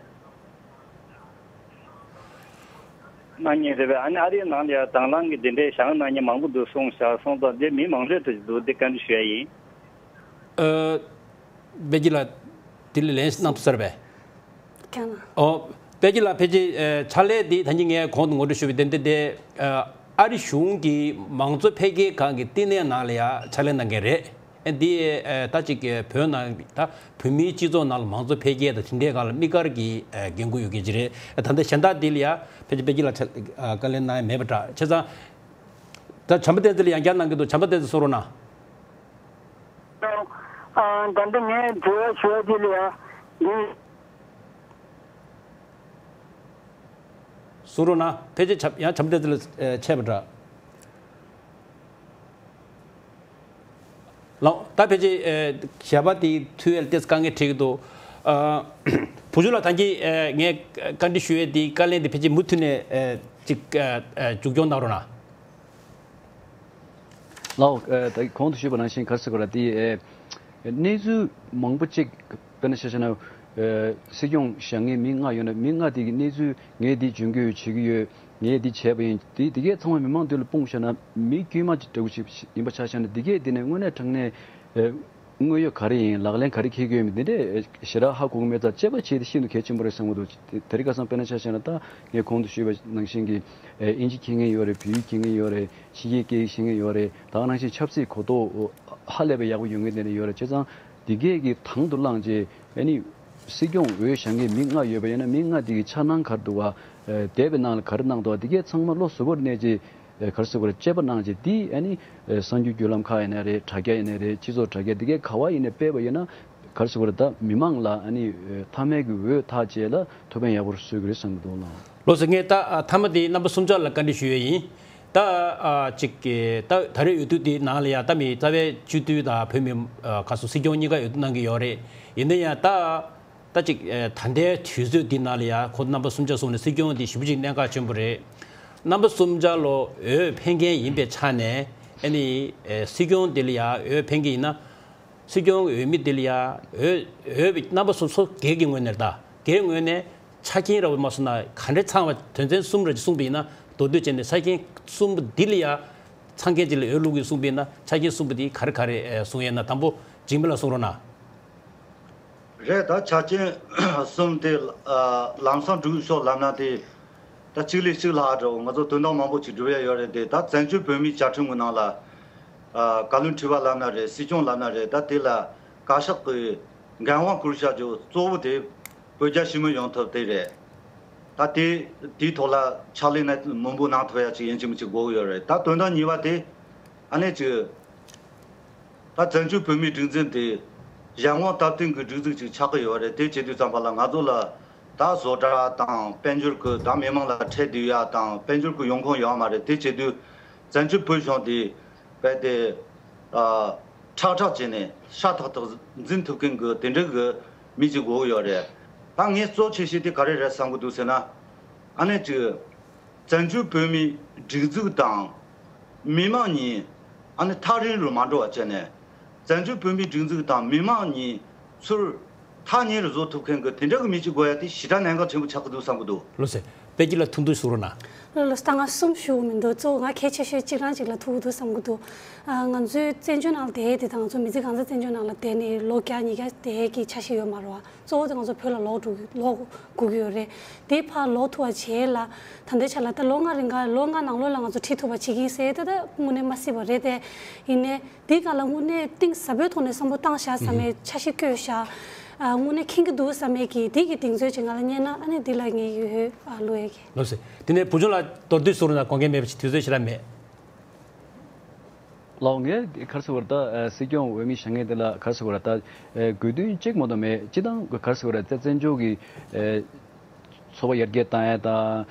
གནང་མཁན་རེད་པས། ཨ་ནི་ཨ་རིའི་ནང་ལ་ཡང་དང་བླངས་ཀྱི་དེ་འདྲའི་བཞེངས་གནང་མཁན་མང་པོ་འདུག་གསུངས་བཞག་སོང་ཙང་དེ་མི་མང་ཤོས་དེ་འདུག་དེ་བཀའ་འདྲི་ཞུ་ཡ་ཡིན། ཨ། དཔལ་དགྱེས་ལགས་དེ་ལ་ལན་གནང་ཐུབ་ས་རེད་པས། ཀྱང་ན། ཨོ། དཔལ་དགྱེས་ལགས་ཕལ་ཆེར་ཨ་ཕྱག་ལས་དེ་ད་གིན་ངས་གོང་དུ་ངོ་སྤྲོད་ཞུས་པའི་དེ་འདྲ་དེ་ཨ་ཨ་རི་གཞུང་གི་མང་གཙོ་འཕེལ་རྒྱས་ཁང་གི་བསྟི་གནས་ནང་ལ་ཡང་ཕྱག་ལས་གནང་མཁན་རེད། ཨ་འདི་ཨ་ད་ཅིག་བོད་ནང་ད་བོད་མིའི་སྤྱི་ཚོགས་ནང་ལ་མང་གཙོ་འཕེལ་རྒྱས་དང་དེ་འདྲའི་སྒང་ལ་དམིགས་བཀར་གྱི་ཨ་འགན་འཁུར་ཡོད་མཁན་ཅིག་རེད། ད་ལྟ་གཞན་དག་འདི་ལ་ཡ་ཕལ་ཆེར་དཔལ་དགྱེས་ལགས་ཕྱག་ཨ་བཀའ་ལན་གནང་ཡ་མེད་པ་འདྲ། བྱས་ཙང་ད་བྱམས་པ་བསྟན་འཛིན་ལགས་ཡང་བསྐྱར་གནང་གི་འདུག་བྱམས་པ་བསྟན་འཛིན་གསུང་རོགས་གནང་། ཨ་ད་ལྟ་ངས་དྲི་བ་ཞུ་བ་དེ་ལ་ཡ་འདི། གསུང་རོགས་གནང་། ཕལ་ཆེར་བྱམས་ཡང་བྱམས་བསྟན་འཛིན་ལགས་ཨ་ཆད་པ་འདྲ། ལགས། ད་ཕལ་ཆེར་ཨ་ཞལ་པར་དེ་མཐུད་ཡས་ལ་ཏོག་ཙམ་དཀའ་ངལ་འཕྲད་ཀྱི་འདུག་ཨ་བུ་ཆུང་ལགས་ད་གིན་ཨ་ངས་བཀའ་འདྲི་ཞུ་ཡས་དེ་བཀའ་ལན་དེ་ཕལ་ཆེར་མུ་མཐུད་ནས་ཨ་ཅིག་ཨ་ཨ་མཇུག་སྐྱོང་གནང་རོགས་གནང་། ལགས། ཨ་ད་གོང་དུ་ཞུས་པ་ནང་བཞིན་ག་རེ་ཟེར་དགོས་རེད། དེ་ཨ་གནས་ཚུལ་མང་པོ་ཅིག་དཔེར་ན་ཆ་བཞག་ན་ཨ་སྲིད་སྐྱོང་བཞེངས་མཁན་མི་ལྔ་ཡོད་ན་མི་ལྔ་དེ་གི་གནས་ཚུལ་ངས་འདི་འཇོན་གི་ཡོད། བྱེད་ཀྱི་ཡོད། ངས་འདི་བྱས་པ་ཡིན། དེ་དེ་གས་ཚང་མ་མི་མང་མདུན་ལ་སྤུངས་བཞག་ན་མི་དཀྱུས་མ་ཅིག་འདྲ་བོ་ཞིག་ཡིན་པ་ཆ་བཞག་ན་དེ་གས་དེ་ནས་དངོས་གནས་དྲང་གནས་ཨ་དངོས་ཡོད་ག་རེ་ཡིན། ལག་ལེན་ག་རེ་འཁེལ་གྱི་ཡོད་མེད་འདི་འདྲས་ཞེ་དྲག་ཧ་གོ་གི་མེད་ཙང་དཔྱད་པ་བྱེད་དེ་ཤིན་ཏུ་གལ་ཆེན་པོ་རེད་བསམ་གྱི་འདུག་དེ་རིང་ཁ་སང་དཔེར་ན་ཆ་བཞག་ན་ད་ངས་གོང་དུ་ཞུས་པ་ནང་བཞིན་གྱི་ཨ་དབྱིན་ཇི་མཁྱེན་མཁན་ཡོད་རེད། བོད་ཡིག་མཁྱེན་མཁན་ཡོད་རེད། ཕྱི་རྒྱལ་སྐད་ཡིག་ཤེས་མཁན་ཡོད་རེད། ད་ག་ནང་བཞིན་ཆབ་སྲིད་གོ་རྟོགས་ཧ་ལས་པའི་ཡག་པོ་ཡོད་མཁན་དེ་འདྲ་ཡོད་རེད། བྱས་ཙང་འདི་གས་ཀྱིས་དང་དུ་བླངས་རྗེས་ཨ་ནི་སྲིད་སྐྱོང་འོས་བཞེངས་མཁན་མི་ལྔ་ཡོད་པ་ཡིན་ན་མི་ལྔ་དེ་གི་འཆར་སྣང་ག་རེ་འདུག་བ། ཨ་འདས་པའི་ནང་ལ་ག་རེ་གནང་འདུག་བ། འདི་གས་ཚང་མ་བློ་གཟུ་བོར་གནས་རྗེས་ ག་རེ་ཟེར་དགོས་རེད། དཔྱད་པ་གནང་བྱས་དེ་ཨ་ནི་གསར་འགྱུར་བརྒྱུད་ལམ་ཁག་ཡིན་ནའི་རེད། དྲ་རྒྱ་ཡིན་ནའི་རེད། སྤྱི་ཚོགས་དྲ་རྒྱ་དེ་གའི་ག་བ་ཡིན་ནའི་སྤེལ་བ་ཡིན་ན། ག་རེ་ཟེར་དགོས་རེད། ད་མི་མང་ལ་ཨ་ནི་མཐའ་མའི་གི་འོས་ཐག་བཅད་ལ་ཐུགས་ཕན་ཡག་པོ་གསོས་ཀྱི་རེད་བསམ་གྱི་འདུག་ལགས། ལགས་སོ། ངས་ད་མཐའ་མ་དེ་རྣམ་པ་གསུམ་ཆ་ལ་བཀའ་འདྲི་ཞུ་ཡས་ཡིན། ད་ཅིག་ད་ད་རེས་འོས་བསྡུ་དེ་ནང་ལ་ཡ་ད་མི་རྩ་བའི་སྤྱི་འཐུས་དང་བོད་མི་ག་སོ་སྲིད་སྐྱོང་གཉིས་ཀ་འོས་བསྡུ་གནང་གི་ཡོད་རེད། ཡིན་ན་ཡང་ད། ད་ཅིག་ཨེ་ད་ལྟའི་དུས་ཚོད་འདི་ནང་ལ་ཡ་ཁོ་རྣམ་པ་གསུམ་ཆ་གསུངས་ནས་སྲིད་སྐྱོང་འདི་ཞེ་པོ་ཅིག་གནད་འགག་ཆེན་པོ་རེད། རྣམ་པ་གསུམ་ཆ་ལོ་འོས་འཕེན་མཁན་ཡིན་པའི་ཆ་ནས་ཨ་ནི་ཨེ་སྲིད་སྐྱོང་འདི་ལ་ཡ་འོས་འཕེན་གྱི་ཡིན་ན། སྲིད་སྐྱོང་འོས་མི་འདི་ལ་ཡ་འོས་འོས་པའི་རྣམ་པ་སོ་སོ་སྒེར་གྱི་ངོས་ནས་ད་སྒེར་ངོས་ནས་ཆ་རྐྱེན་ར་བ་མ་སོང་ན་ག་འདྲས་ཚང་བ་དོན་ཚན་གསུམ་ར་ཅིག་གསུངས་པ་ཡིན་ན་མདོར་བསྡུས་བྱས་ནས་ཆ་རྐྱེན་གསུམ་པོ་འདི་ལ་ཡ་ཚང་མཁན་ཅིག་ལ་འོས་བླུག་གི་གསུངས་པ་ཡིན་ན་ཆ་རྐྱེན་གསུམ་པོ་འདི་ག་རེ་ག་རེ་ཨེ་གསུང་ཡས་ན་དང་པོ་འཇིགས་མེད་ལགས་གསུང་རོགས་གནང་། རེད། ད་ཆ་རྐྱེན་གསུམ་དེ་ཨ་ལམ་སང་སྒྲུབ་ཤོག་ལབ་ན་དེ་ད་གཅིག་ལས་གཅིག་ལྷག་འགྲོ། ང་ཚོ་དོན་དག་མང་པོ་ཅིག་སྒྲུབ་ཡ་ཡོད་རེད་དེ། ད་བཙན་བྱོལ་བོད་མིའི་བཅའ་ཁྲིམས་ཀྱི་ནང་ལ་ཨ་བཀའ་བློན་ཁྲི་པ་ལབ་ན་རེད། སྲིད་སྐྱོང་ལབ་ན་རེད། ད་དེ་ལ་བཀའ་ཤག་གི་འགན་དབང་བསྐུར་བྱ་རྒྱུ་གཙོ་བོ་དེ་བོད་རྒྱ་ཞི་མོལ་ཡོང་ཐབས་དེ་རེད། ད་དེ་དེའི་ཐོག་ལ་ཕྱག་ལས་ནན་མོ་གནང་ཐུབ་ཡ་ཅིག་ཡིན་གཅིག་མིན་གཅིག་དགོས་ཀྱི་ཡོད་རེད། ད་དོན་དག་གཉིས་པ་དེ་ཨ་ནེ་ཅིག་ད་བཙན་བྱོལ་བོད་མིའི་སྒྲིག་འཛུགས་དེ་གཞན་དབང་སྟབས་བསྟུན་གྱི་སྒྲིག་འཛུགས་ཅིག་ཆགས་ཀྱི་ཡོད་རེད། དེ་བྱེད་དུས་ཙམ་པ་ལ་ང་ཚོ་ལ་ད་བཟོ་གྲྭ་དང་དཔལ་འབྱོར་གྱི་ད་མི་མང་ལ་ཁྲལ་བསྡུ་ཡ་དང་དཔལ་འབྱོར་གྱི་ཡོང་ཁུངས་ཡོད་མ་རེད། དེ་བྱེད་དུས་བཙན་བྱོལ་བོད་གཞུང་དེ་རྦད་དེ་ཨ་ཁྲག་ཁྲག་བྱས་ནས་ཤ་ཐག་ཐག་འཛིན་ཐུབ་མཁན་གྱི་དེ་འདྲ་གི་མི་ཅིག་དགོས་ཀྱི་ཡོད་རེད། ད་ངས་གཙོ་ཆེ་ཤོས་དེ་ག་རེ་རེད་བསམ་གྱི་འདུག་ཟེར་ན། ཨ་ནེ་ཅིག་བཙན་བྱོལ་བོད་མིའི་སྒྲིག་འཛུགས་དང་མི་མང་གཉིས་ཨ་ནི་ཐག་རིང་རུ་མ་འགྲོ་བ་བྱས་ནས། བཙན་བྱོལ་བོད་མིའི་སྒྲིག་འཛུགས་དང་མི་མང་གཉིས་ཚུར་ཐག་ཉེ་རུ་བཟོ་ཐུབ་མཁན་གྱི་དེ་འདྲ་གི་མི་གཅིག་དགོས་ཡ་དེ་ཞེ་དྲག་གནད་འགག་ཆེན་པོ་ཆགས་ཀྱི་འདུག་བསམ་གྱི་འདུག་ལགས་སོ། དཔལ་སྐྱིད་ལགས་ཐུང་ཐུང་ཞུ་རོགས་གནང་། ལགས་ལགས་སོ། ད་ང་གསུམ་ཞུ་གི་མི་འདུག་གཙོ་བོ་ང་གལ་ཆེ་ཤོས་གཅིག་རང་གཅིག་ལ་ཐུག་གི་འདུག་བསམ་གྱི་འདུག་ཨ་ང་ཚོའི་བཙན་བྱོལ་ནང་ལ་བསྡད་དེ་དང་ང་ཚོ་མི་ཚེ་གང་ཚ་བཙན་བྱོལ་ནང་ལ་བསྡད་ནས་ལོ་བརྒྱ་ཉིས་བརྒྱ་བསྡད་ཀྱི་ཆ་ཤས་ཡོད་མ་རེད་བ། གཙོ་བོ་དེ་ང་ཚོ་བོད་ལ་ལོག་འགྲོ་གི་ལོག་དགོས་ཀྱི་ཡོད་རེད། དེ་ཕར་ལོག་ཐུབ་པ་བྱས་ལ་ད་ལྟའི་ཆ་ལ་ད་ལོ་ལྔ་རིང་ག་ལོ་ལྔ་ནང་ལོགས་ལ་ང་ཚོ་ཁྲིད་ཐུབ་པ་བྱེད་ཀྱི་ཟེར་ད་ད་དངོས་གནས་མ་སྲིད་པ་རེད་དེ། ཡིན་ནའི་དེ་ག་ལ་དངོས་གནས་གཏིང་ཟབ་པོའི་ཐོག་ནས་བསམ་བློ་བཏང་བཞག་བསམ་མེད་འཆར་གཞི་བཀོད་བཞག་ཨ་དངོས་གནས་མཁྱེན་གྱི་འདུག་བསམ་མེད་ཀྱི་དེ་གི་གདེང་ཚོད་ཅིག་ང་ལ་རྙེད་ན་ཨ་ནི་འདི་ལ་ངས་ཡོད་ཨ་བླུག་ཡས་ཀྱི། ལགས་སོ། དེ་ནས་བུ་ཆུང་ལགས་མདོར་བསྡུས་ཟུར་ན་དགོངས་འགལ་མེད་པ་ཞིག་དུས་ཚོད་ཞེ་དྲག་མེད། ལགས། ངས་ག་རེ་ཟེར་བ་རེད། ད་ཨ་སྲིད་སྐྱོང་འོས་མི་བཞེངས་མཁན་དེ་ལ་ག་རེ་ཟེར་བ་རེད། ད་ཨ་དགོས་འདུན་གཅིག་མ་གཏོགས་མེད། སྤྱི་བཏང་ག་རེ་ཟེར་བ་རེད། ད་བཙན་བྱོལ་གྱི་ཨ་ཚོགས་པ་ཡར་རྒྱས་བཏང་ཡ་དང་ཨ་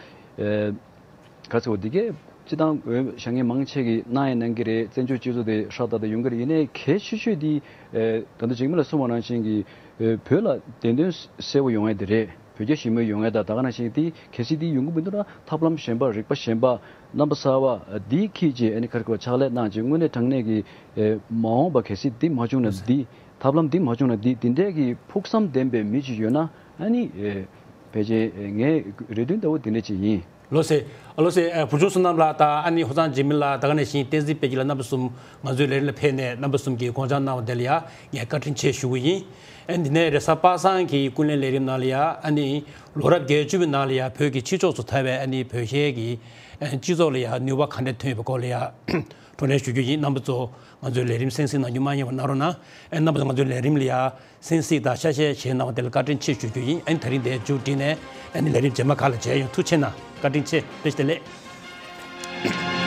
ག་རེ་ཟེར་བ་འདི་གས་སྤྱི་བཏང་འོས་བཞེངས་མཁན་མང་ཆེ་གིས་གནང་ཡ་གནང་གི་རེད། བཙན་བྱོལ་སྤྱི་ཚོགས་དེ་ཧྲག་ཏག་ཏག་ཡོང་གི་རེད། ཡིན་ནའི་གལ་ཆེ་ཤོས་དེ་ཨ་ད་ལྟ་འཇིགས་མེད་ལགས་གསུངས་པ་ནང་བཞིན་གྱི་ཨ་བོད་ལ་བདེན་དོན་གསལ་པོ་ཡོང་ཡ་དེ་རེད། བོད་རྒྱ་ཞི་མོལ་ཡོང་ཡ་དང་ད་ག་ནང་བཞིན་དེ་གལ་སྲིད་དེ་ཡོང་གི་མི་འདུག་ན་ཐབས་ལམ་གཞན་པ་རིག་པ་གཞན་པ་རྣམ་པ་གསར་པ་འདི་འཁྱེར་རྗེས་ཨ་ནི་ག་རེ་གོ་ཕྱག་ལས་གནང་རྗེས་དངོས་གནས་དྲང་གནས་ཀྱི་ཨེ་མ་འོངས་པ་གལ་སྲིད་འདི་མ་བྱུང་ན་འདི་ཐབས་ལམ་འདི་མ་བྱུང་ན་འདི་འདི་འདྲས་ཀྱི་ཕུགས་བསམ་ལྡན་པའི་མི་ཅིག་ཡོད་ན་ཨ་ནི་ཨེ་ཕལ་ཆེར་ཨེ་ངའི་རེ་འདུན་ལྟ་བུ་འདི་འདྲས་ཅིག་ཡིན། ལགས་སེ། ལགས་སེ། ཨ་བུ་ཆུང་བསོད་ནམས་ལགས་དང་ཨ་ནི་ཧུར་ཐག་འཇིགས་མེད་ལགས་ད་ག་ནང་བཞིན་བསྟན་འཛིན་དཔལ་སྐྱིད་ལགས་རྣམ་པ་གསུམ་ང་ཚོའི་ལས་རིམ་ལ་ཕེབས་ནས་རྣམ་པ་གསུམ་གྱིས་དགོངས་འཆར་གནང་བ་དེ་ལ་ཡང་ངས་བཀའ་དྲིན་ཆེ་ཞུ་གི་ཡིན། ཨ་འདི་ནས་རེས་གཟའ་པ་སངས་ཀྱི་ཀུན་གླེང་ལས་རིམ་ནང་ལ་ཡང་ཨ་ནི་ལོ་རབས་བརྒྱད་ཅུ་པའི་ནང་ལ་ཡང་བོད་ཀྱི་ཕྱི་ཕྱོགས་སུ་དར་བའི་ཨ་ནི་བོད་གཞས་ཀྱི་ཨ་སྤྱི་ཚོགས་ལ་ཡང་ནུས་པ་ག་འདྲ་ཐོན་ཡོད་པའི་སྐོར་ལ་ཡང་བགྲོ་གླེང་ཞུ་རྒྱུ་ཡིན། རྣམ་པ་ཚོ་ང་ཚོའི་ལས་རིམ་གསན་གཟིགས་གནང་རྒྱུ་མ་བསྙེལ་བ་གནང་རོགས་གནང་། ཨ་རྣམ་པ་ཚོ་ང་ཚོའི་ལས་རིམ་ལ་ཡང་གསན་གཟིགས་དང་ཤ་ཤེད་བྱས་གནང་བ་དེ་ལ་བཀའ་དྲིན་ཆེ་ཞུ་རྒྱུ་ཡིན། ཨ་ནི་དེ་རིང་འདིར་མཇུག་སྒྲིལ་ནས་ཨ་ནི་ལས་རིམ་རྗེས་མ་ཁག་ལ་མཇལ་ཡོང་། ཐུགས་རྗེ་གནང་། བཀའ་དྲིན་ཆེ། བཀྲ་ཤིས་བདེ་ལེགས།